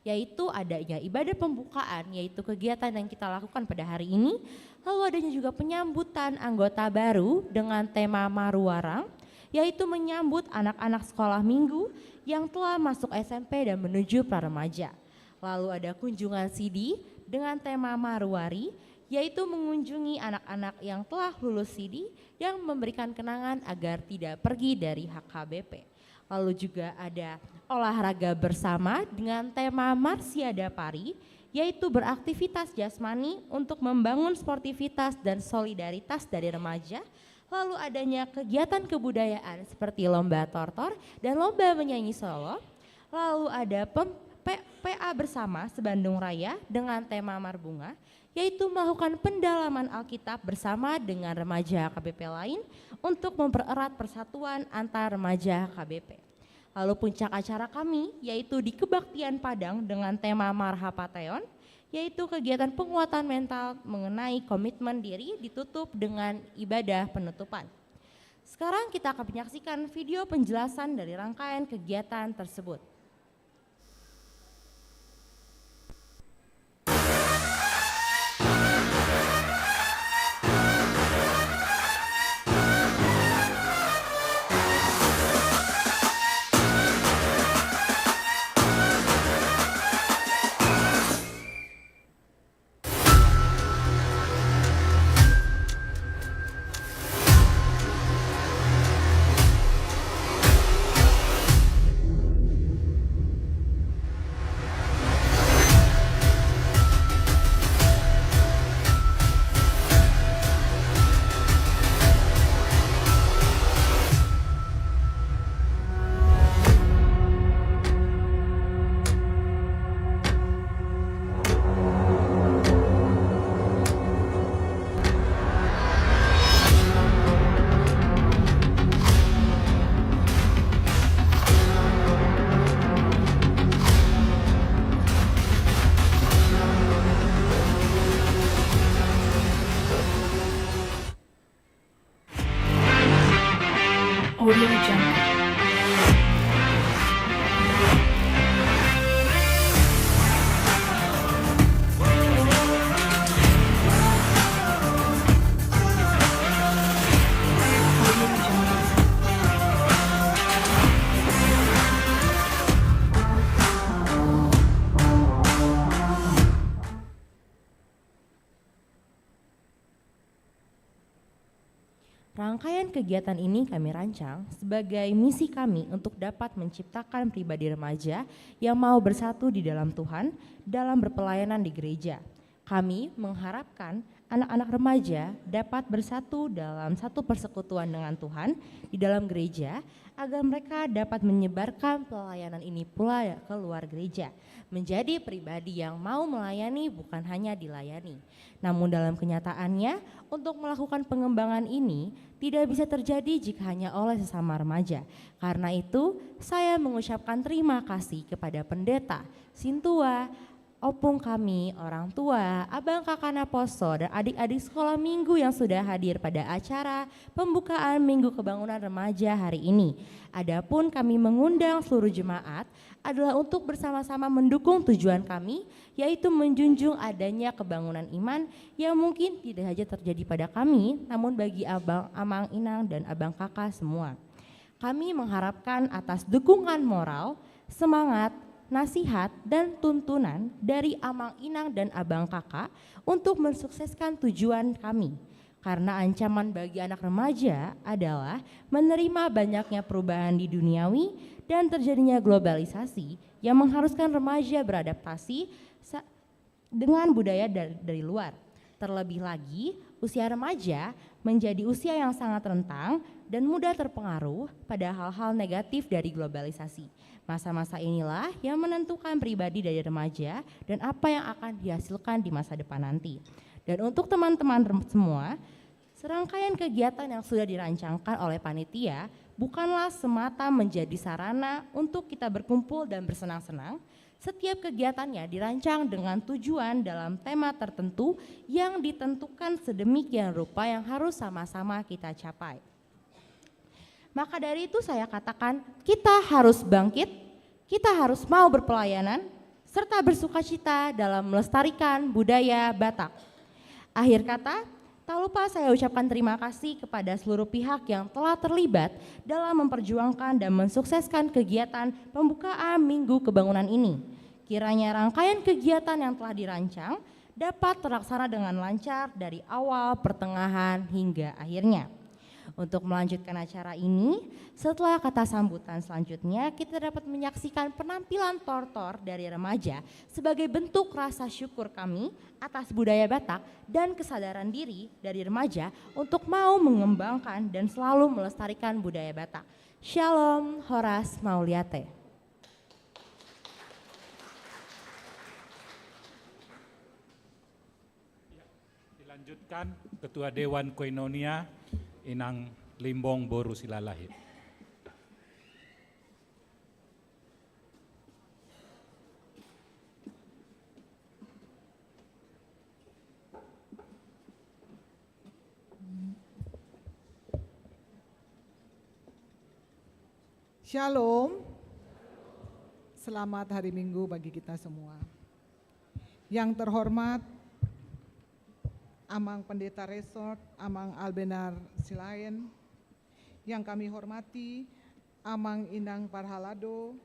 yaitu adanya ibadah pembukaan, yaitu kegiatan yang kita lakukan pada hari ini. Lalu adanya juga penyambutan anggota baru dengan tema Maruarang, yaitu menyambut anak-anak sekolah minggu yang telah masuk S M P dan menuju pra remaja. Lalu ada kunjungan sidi dengan tema Maruari, yaitu mengunjungi anak-anak yang telah lulus sidi yang memberikan kenangan agar tidak pergi dari H K B P. Lalu juga ada olahraga bersama dengan tema Marsiada Pari, yaitu beraktivitas jasmani untuk membangun sportivitas dan solidaritas dari remaja. Lalu adanya kegiatan kebudayaan seperti lomba tortor dan lomba menyanyi solo. Lalu ada pem-, P-, P A bersama se-Bandung Raya dengan tema Marbunga, yaitu melakukan pendalaman Alkitab bersama dengan remaja H K B P lain untuk mempererat persatuan antar remaja H K B P. Lalu puncak acara kami yaitu di kebaktian Padang dengan tema Marhapateon, yaitu kegiatan penguatan mental mengenai komitmen diri, ditutup dengan ibadah penutupan. Sekarang kita akan menyaksikan video penjelasan dari rangkaian kegiatan tersebut. Audio Jungle. Rangkaian kegiatan ini kami rancang sebagai misi kami untuk dapat menciptakan pribadi remaja yang mau bersatu di dalam Tuhan dalam berpelayanan di gereja. Kami mengharapkan anak-anak remaja dapat bersatu dalam satu persekutuan dengan Tuhan di dalam gereja, agar mereka dapat menyebarkan pelayanan ini pula ke luar gereja, menjadi pribadi yang mau melayani, bukan hanya dilayani. Namun dalam kenyataannya, untuk melakukan pengembangan ini tidak bisa terjadi jika hanya oleh sesama remaja. Karena itu, saya mengucapkan terima kasih kepada pendeta, sintua, opung kami, orang tua, abang kaka naposo, dan adik-adik sekolah minggu yang sudah hadir pada acara pembukaan Minggu Kebangunan Remaja hari ini. Adapun kami mengundang seluruh jemaat adalah untuk bersama-sama mendukung tujuan kami, yaitu menjunjung adanya kebangunan iman yang mungkin tidak saja terjadi pada kami, namun bagi abang, amang, inang, dan abang kaka semua. Kami mengharapkan atas dukungan moral, semangat, nasihat, dan tuntunan dari amang, inang, dan abang kaka untuk mensukseskan tujuan kami. Karena ancaman bagi anak remaja adalah menerima banyaknya perubahan di duniawi dan terjadinya globalisasi yang mengharuskan remaja beradaptasi sa-, dengan budaya dari, dari luar. Terlebih lagi, usia remaja menjadi usia yang sangat rentan dan mudah terpengaruh pada hal-hal negatif dari globalisasi. Masa-masa inilah yang menentukan pribadi dari remaja dan apa yang akan dihasilkan di masa depan nanti. Dan untuk teman-teman rem-, semua, serangkaian kegiatan yang sudah dirancangkan oleh panitia bukanlah semata menjadi sarana untuk kita berkumpul dan bersenang-senang. Setiap kegiatannya dirancang dengan tujuan dalam tema tertentu yang ditentukan sedemikian rupa yang harus sama-sama kita capai. Maka dari itu saya katakan, kita harus bangkit, kita harus mau berpelayanan, serta bersukacita dalam melestarikan budaya Batak. Akhir kata, tak lupa saya ucapkan terima kasih kepada seluruh pihak yang telah terlibat dalam memperjuangkan dan mensukseskan kegiatan pembukaan Minggu Kebangunan ini. Kiranya rangkaian kegiatan yang telah dirancang dapat terlaksana dengan lancar dari awal, pertengahan, hingga akhirnya. Untuk melanjutkan acara ini, setelah kata sambutan selanjutnya, kita dapat menyaksikan penampilan tortor dari remaja sebagai bentuk rasa syukur kami atas budaya Batak dan kesadaran diri dari remaja untuk mau mengembangkan dan selalu melestarikan budaya Batak. Shalom, horas, mauliate. Dilanjutkan Ketua Dewan Koinonia, Inang Limbong boru Silalahi. Shalom. Selamat hari Minggu bagi kita semua. Yang terhormat Amang Pendeta Resort, Amang Albenar Silaen. Yang kami hormati Amang Inang Parhalado.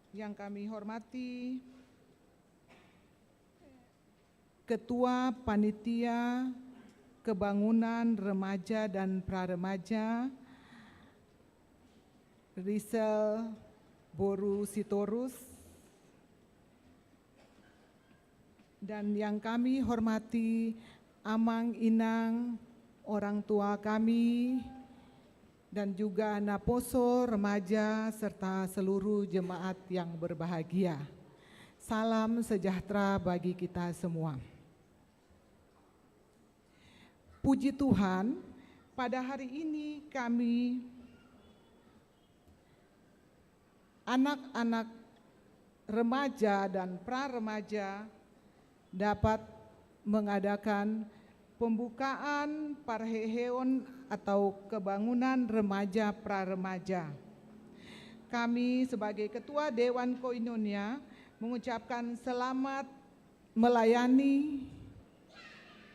Yang kami hormati Ketua Panitia Kebangunan Remaja dan Praremaja, Risel boru Sitorus, dan yang kami hormati Amang Inang, orang tua kami, dan juga naposo, remaja, serta seluruh jemaat yang berbahagia. Salam sejahtera bagi kita semua. Puji Tuhan, pada hari ini kami, anak-anak remaja dan pra-remaja, dapat mengadakan pembukaan parheheon atau kebangunan remaja pra remaja. Kami sebagai Ketua Dewan Koinonia mengucapkan selamat melayani,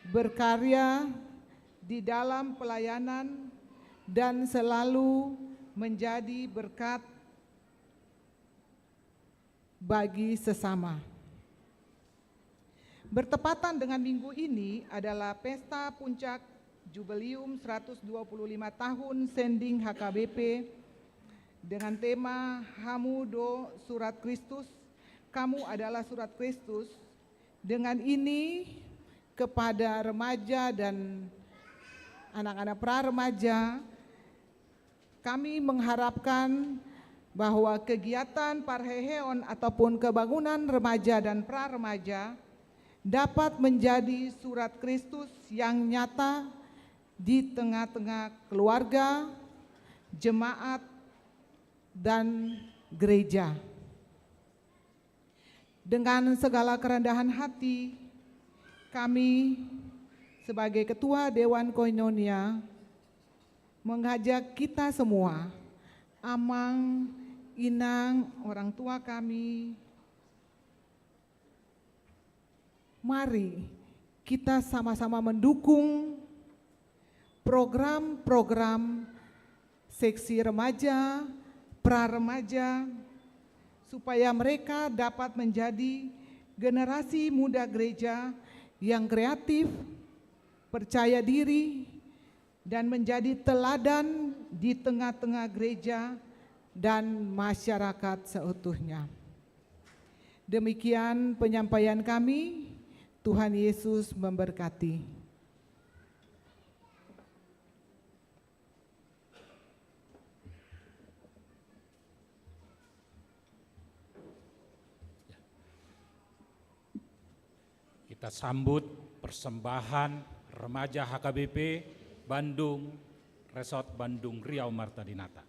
berkarya di dalam pelayanan, dan selalu menjadi berkat bagi sesama. Bertepatan dengan minggu ini adalah pesta puncak Jubileum seratus dua puluh lima tahun Sending H K B P dengan tema Hamu do Surat Kristus, Kamu Adalah Surat Kristus. Dengan ini, kepada remaja dan anak-anak pra remaja, kami mengharapkan bahwa kegiatan parheheon ataupun kebangunan remaja dan pra remaja dapat menjadi surat Kristus yang nyata di tengah-tengah keluarga, jemaat, dan gereja. Dengan segala kerendahan hati, kami sebagai Ketua Dewan Koinonia mengajak kita semua, amang, inang, orang tua kami, mari kita sama-sama mendukung program-program seksi remaja, pra remaja, supaya mereka dapat menjadi generasi muda gereja yang kreatif, percaya diri, dan menjadi teladan di tengah-tengah gereja dan masyarakat seutuhnya. Demikian penyampaian kami. Tuhan Yesus memberkati. Kita sambut persembahan remaja H K B P Bandung, Resort Bandung Riau Marta Dinata.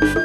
H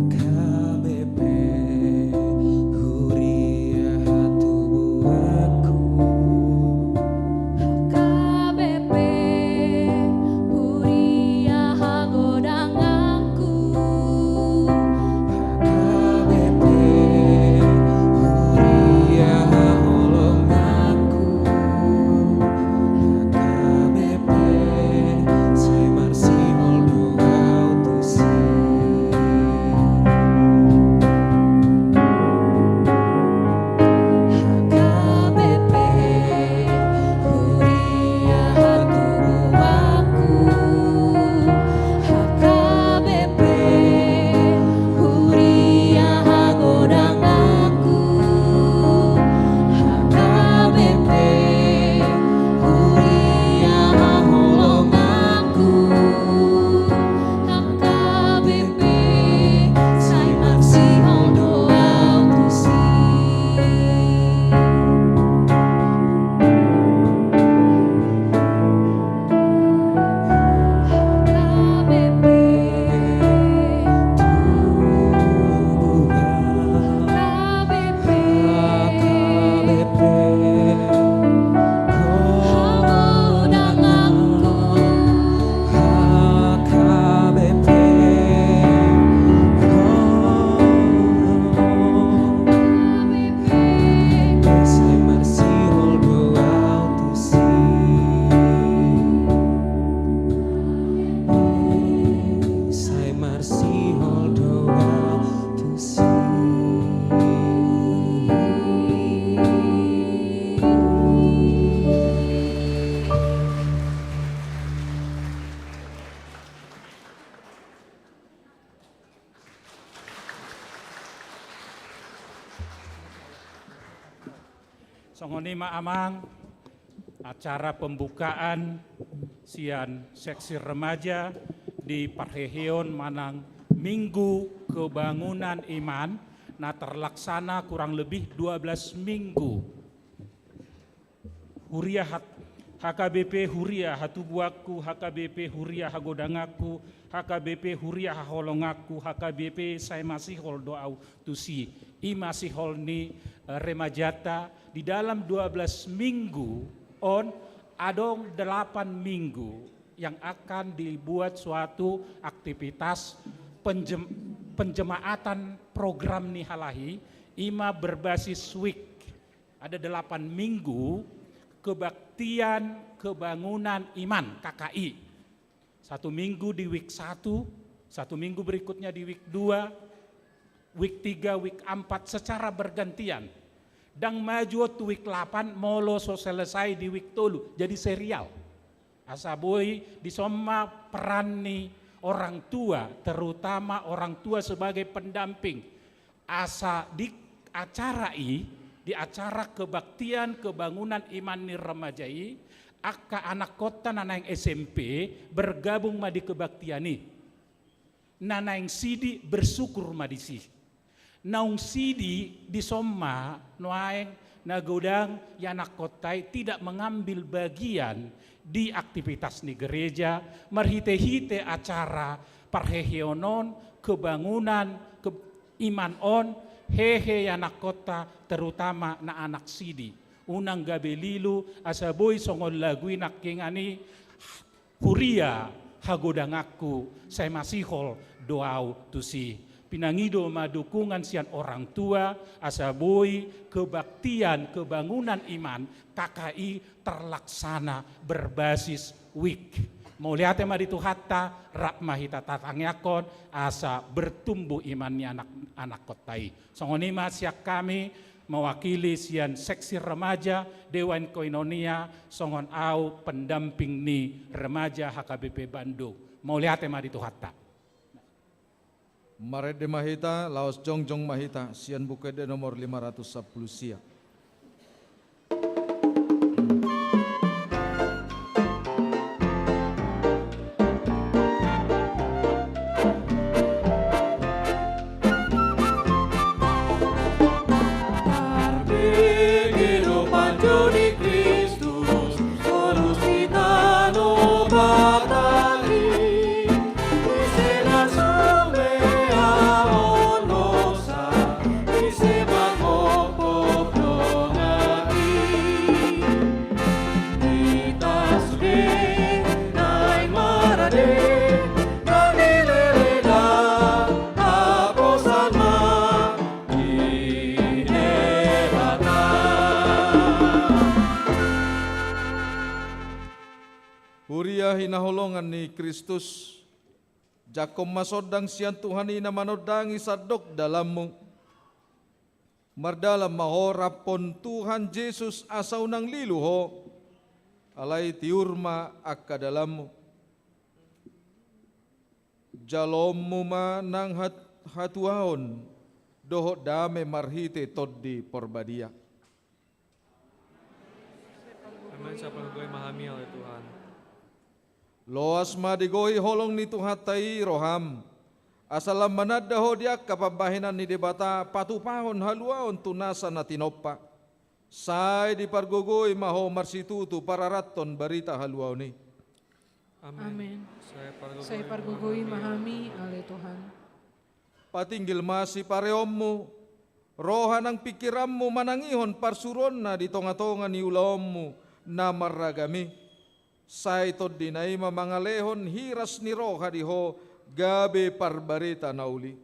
K B P, huria hatubuanku. H K B P, huria hagodanganku. H K B P, huria haholonganku. H K B P, sai marsihol do au tusi. H K B P, huria hatubuanku. H K B P, huria hagodanganku. H K B P, huria haholonganku. H K B P, sai marsihol do au tusi. H K B P, tubuan. H K B P, hagodanganku. H K B P, sai marsihol do au tusi. Sai marsihol do au tusi. Songon i ma amang, acara pembukaan sian seksi remaja di parheheon manang Minggu Kebangunan Iman na terlaksana kurang lebih dua belas minggu. Huria hat-, H K B P huria hatubuanku, H K B P huria hagodanganku, H K B P huria haholonganku, H K B P sai masihol do au tusi. I ma sihol ni, eh, remajata di dalam dua belas minggu on, Adong delapan minggu yang akan dibuat suatu aktivitas penjem-, penjemaatan program ni halahi, ima berbasis week. Ada delapan minggu kebaktian kebangunan iman, K K I. Satu minggu di week satu, satu minggu berikutnya di week dua, week tiga, week empat secara bergantian. Ndang maju tu week delapan, molo so selesai di week tolu. Jadi serial. Asa boi dison ma peran ni orang tua, terutama orang tua sebagai pendamping. Asa di acara i, di acara kebaktian kebangunan iman ni remaja i, angka anakkonta na naeng S M P bergabung ma di kebaktian i. Na naeng sidi bersyukur ma disi. Naung sidi dison ma nuaeng na godang ianakkonta i tidak mengambil bagian di aktivitas ni gereja, marhite-hite acara parheheon on, kebangunan, ke-, iman on, hehe ianakkonta, terutama na anak sidi. Unang gabe lilu, asa boi songon lagu i nangkiningan i, huria hagodanganku, sai masihol do ahu tusi. Pinangido ma dukungan sian orang tua, asa boi kebaktian kebangunan iman, K K I terlaksana berbasis week. Mauliate ma di Tuhanta, rap ma hita tatangiangkon, asa bertumbuh iman ni anak, anakkonta i. Songon i ma sian hami, mewakili sian seksi remaja, Dewan Koinonia, songon ahu pendamping ni remaja H K B P Bandung. Mauliate ma di Tuhanta. Marende ma hita, laos jongjong ma hita, sian Buku Ende nomor lima ratus sampulu sia. Huria hinaholongan ni Kristus, jangkon ma sondang sian Tuhan i na manondangi sandok dalanmu. Mardalan ma ho rap dohot Tuhan Jesus asa unang lilu ho, alai tiur ma angka dalanmu. Jaloonmu ma nang hat-, hatuaon dohot dame marhite Tondi Parbadia. Amen. Sai pargogoi ma hami, ale Tuhan. Loas ma digohi holong ni Tuhanta i roham, asa lam mananda ho di angka pambahenan ni Debata patupahon haluaon tu nasa na tinompa. Sai dipargogoi ma ho marsitutu pararathon barita haluaon i. Amen. Amen. Sai pargogoi ma hami, ale Tuhan. Patinggil ma sipareonmu, roha nang pingkiranmu manangihon parsuruonna di tongatonga ni ulaonmu na marragam i. Sai tondina i ma mangalehon hiras ni roha di ho gabe parbarita na uli.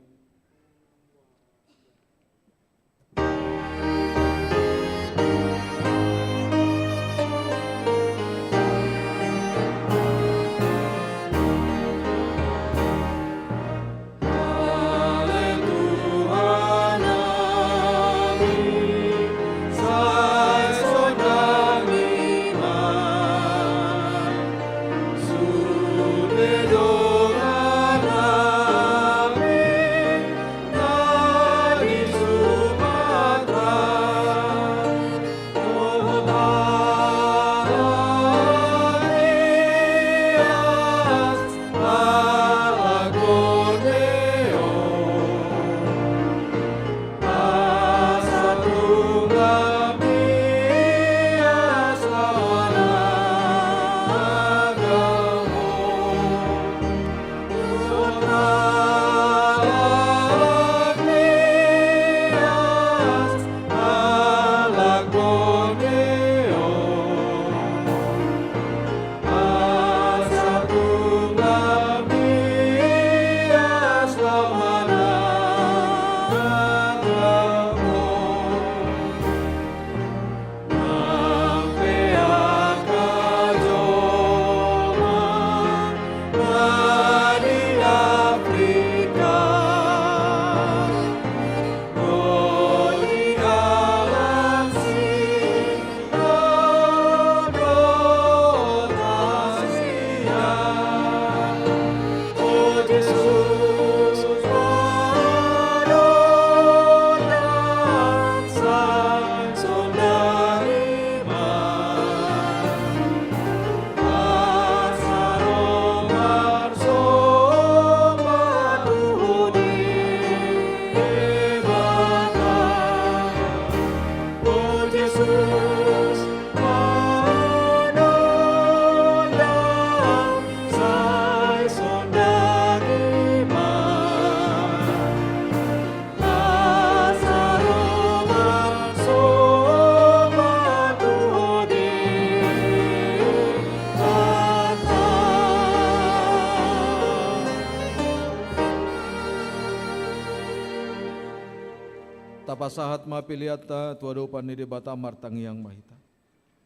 Tapasahat ma peleanta tu adopan ni Debata. Martangiang ma hita.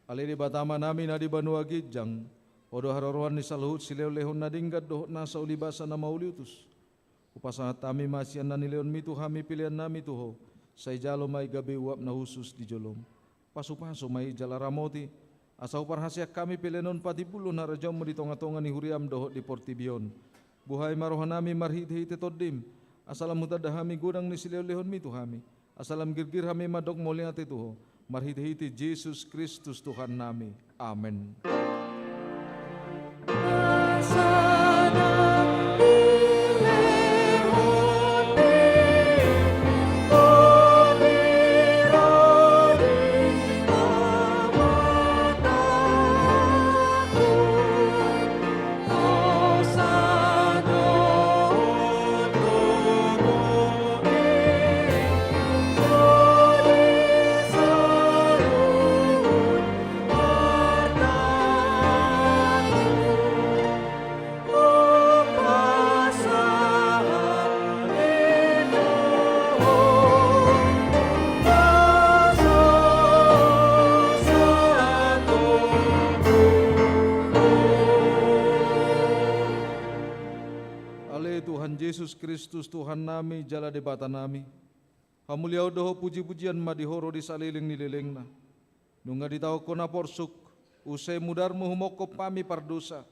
Ale Debata Amanami na di banua ginjang, Ho do haroroan ni saluhut silehonlehon na denggan dohot nasa uli basa na mauliutus. Hupasahat hami ma sian na nilehonmi tu hami peleannami tu Ho, sai jalo ma i gabe uap na hushus di jolom. Pasupasu ma i jala ramoti, asa huparhaseang hami pelean on patimbulhon harajaonmu di tongatonga ni huriam dohot di portibi on. Buhai ma rohanami marhitehite Tondim, asa lam hutanda hami godang ni silehonlehonmi tu hami, asa lam girgir hami mandok mauliate tu Ho, marhitehite Jesus Kristus Tuhannami. Amen. Ale Tuhan Jesus Kristus, Tuhannami jala Debatanami, hamuliaon dohot pujipujian ma di Ho ro di saleleng ni lelengna. Nunga ditaonkon na porsuk, use mudarmu humongkop hami pardosa,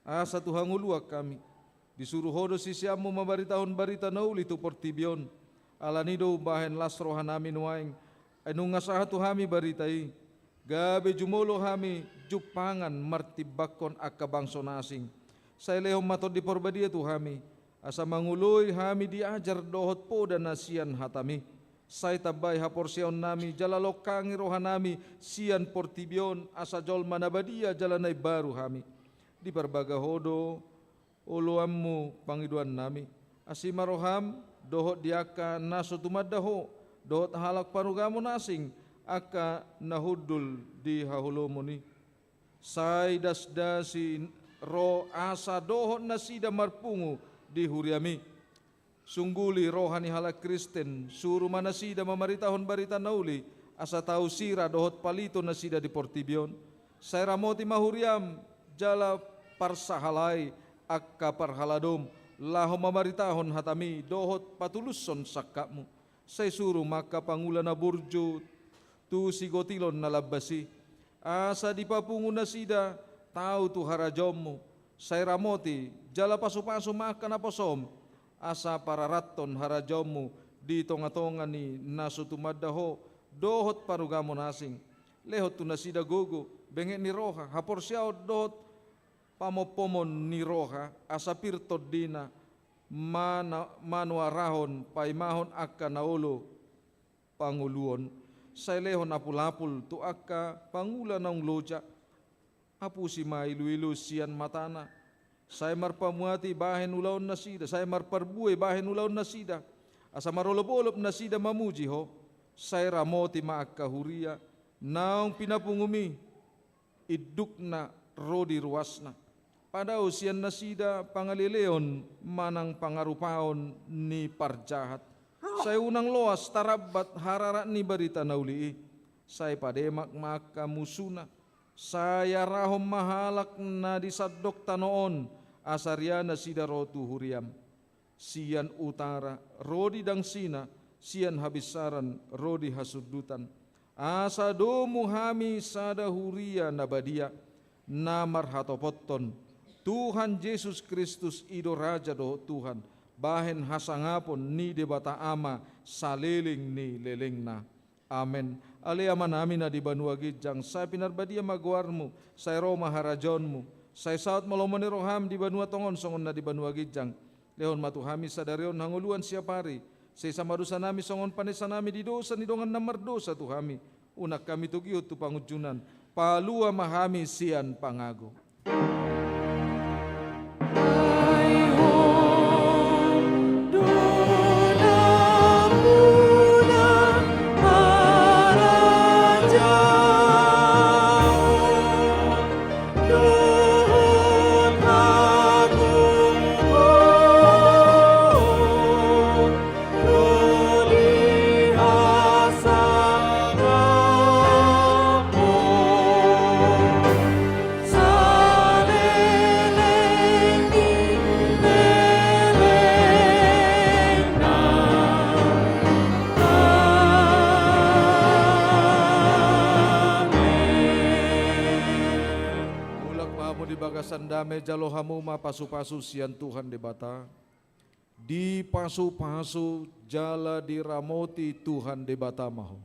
asa tu hangoluan hami disuru Ho do siseanmu mambaritahon barita na uli tu portibi on. Alani do umbahen las rohanami nuaeng, ai nunga sahat tu hami barita i, gabe jumolo hami jumpangan martimbangkon angka bangso na asing. Sai lehon ma Tondi Parbadia tu hami, asa mangoloi hami di ajar dohot poda na sian hatami. Sai tambai haporseaonnami jala longkangi rohanami sian portibi on, asa jolma na badia jala na imbaru hami. Diparbaga Ho do oloanmu pangidoannami. Asi ma roham dohot di angka na so tumanda Ho, dohot halak parugamo na asing, angka na hundul di haholomon i. Sai dasdasi ro asa dohot nasida marpungu di huriami. Sungguli roha ni halak Kristen, suru ma nasida mamaritahon barita na uli, asa tau sira dohot palito nasida di portibi on. Sai ramoti ma huriam, jala parsahalai angka parhaladom, laho mamaritahon hatami dohot patulushon sangkapmu. Sai suru ma angka pangula na burju tu sigotilon na lambas i, asa dipapungu nasida tau tu harajaonmu. Sai ramoti jala pasupasu ma angka naposom, asa pararathon harajaonmu di tongatonga ni na so tumanda Ho dohot parugamo na asing. Lehon tu nasida gogo, benget ni roha, haporseaon dohot pamompomon ni roha, asa pir tondina mana-, manuarahon paimahon angka na olo pangoluon. Sai lehon apulapul tu angka pangula naung loja. Apusi ma iluilu sian matana. Sai marpamuati bahen ulaon nasida, sai marparbue bahen ulaon nasida. Asa marolopolop nasida mamuji Ho. Sai ramoti ma angka huria naung pinapungumi, indukna ro di ruasna. Padao sian nasida pangaleleon manang pangarupaon ni parjahat. Sai unang loas tarambat hararat ni barita na uli i. Sai pademak ma angka musuna. Sai arahon ma halak na di sandok tano on, asa ria nasida ro tu huriam. Sian utara ro di dangsina, sian habinsaran ro di hasundutan. Asa domu hami sada huria na badia, na marhatopothon Tuhan Jesus Kristus i do Raja dohot Tuhan, bahen hasangapon ni Debata Ama saleleng ni lelengna. Amen. Ale Amanami na di banua ginjang, sai pinarbadia ma goarmu, sai ro ma harajaonmu, sai saut ma lomo ni roham di banua tonga on songon na di banua ginjang. Lehon ma tu hami sadari on hangoluan siapari, sesa ma dosanami songon panesanami di dosa ni dongan na mardosa tu hami. Unang hami togihon tu pangunjunan, palua ma hami sian pangago. Hamu di bagasan dame, jalo hamu ma pasupasu sian Tuhan Debata. Dipasupasu jala diramoti Tuhan Debata ma ho.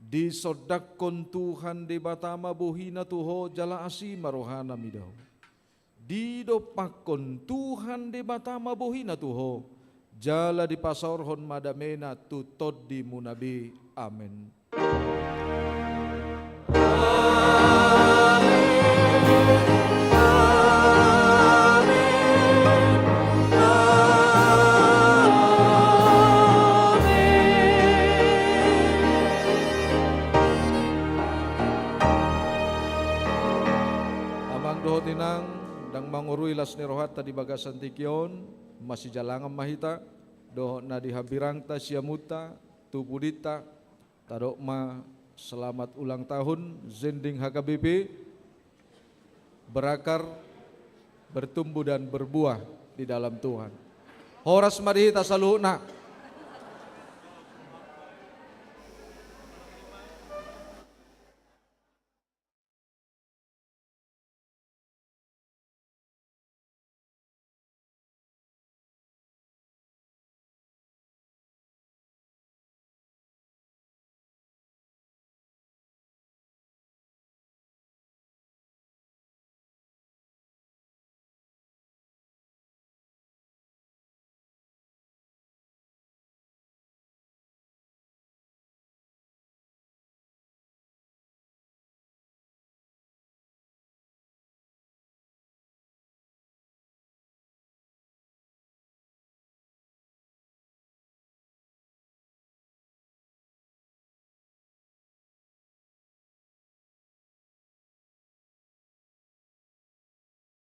Disondangkon Tuhan Debata ma bohina tu ho jala asi ma rohana mida ho. Didompakkon Tuhan Debata ma bohina tu ho, jala dipasaorhon ma damena tu tondimuna be. Amen. Amang dohot inang, ndang mangorui las ni rohanta di bagasan tingki on, masijalangan ma hita dohot na di hambirangta siamunta tu pudinta. Tadok ma selamat ulang tahun Zending H K B P. Berakar, bertumbuh dan berbuah di dalam Tuhan. Horas ma di hita saluhutna.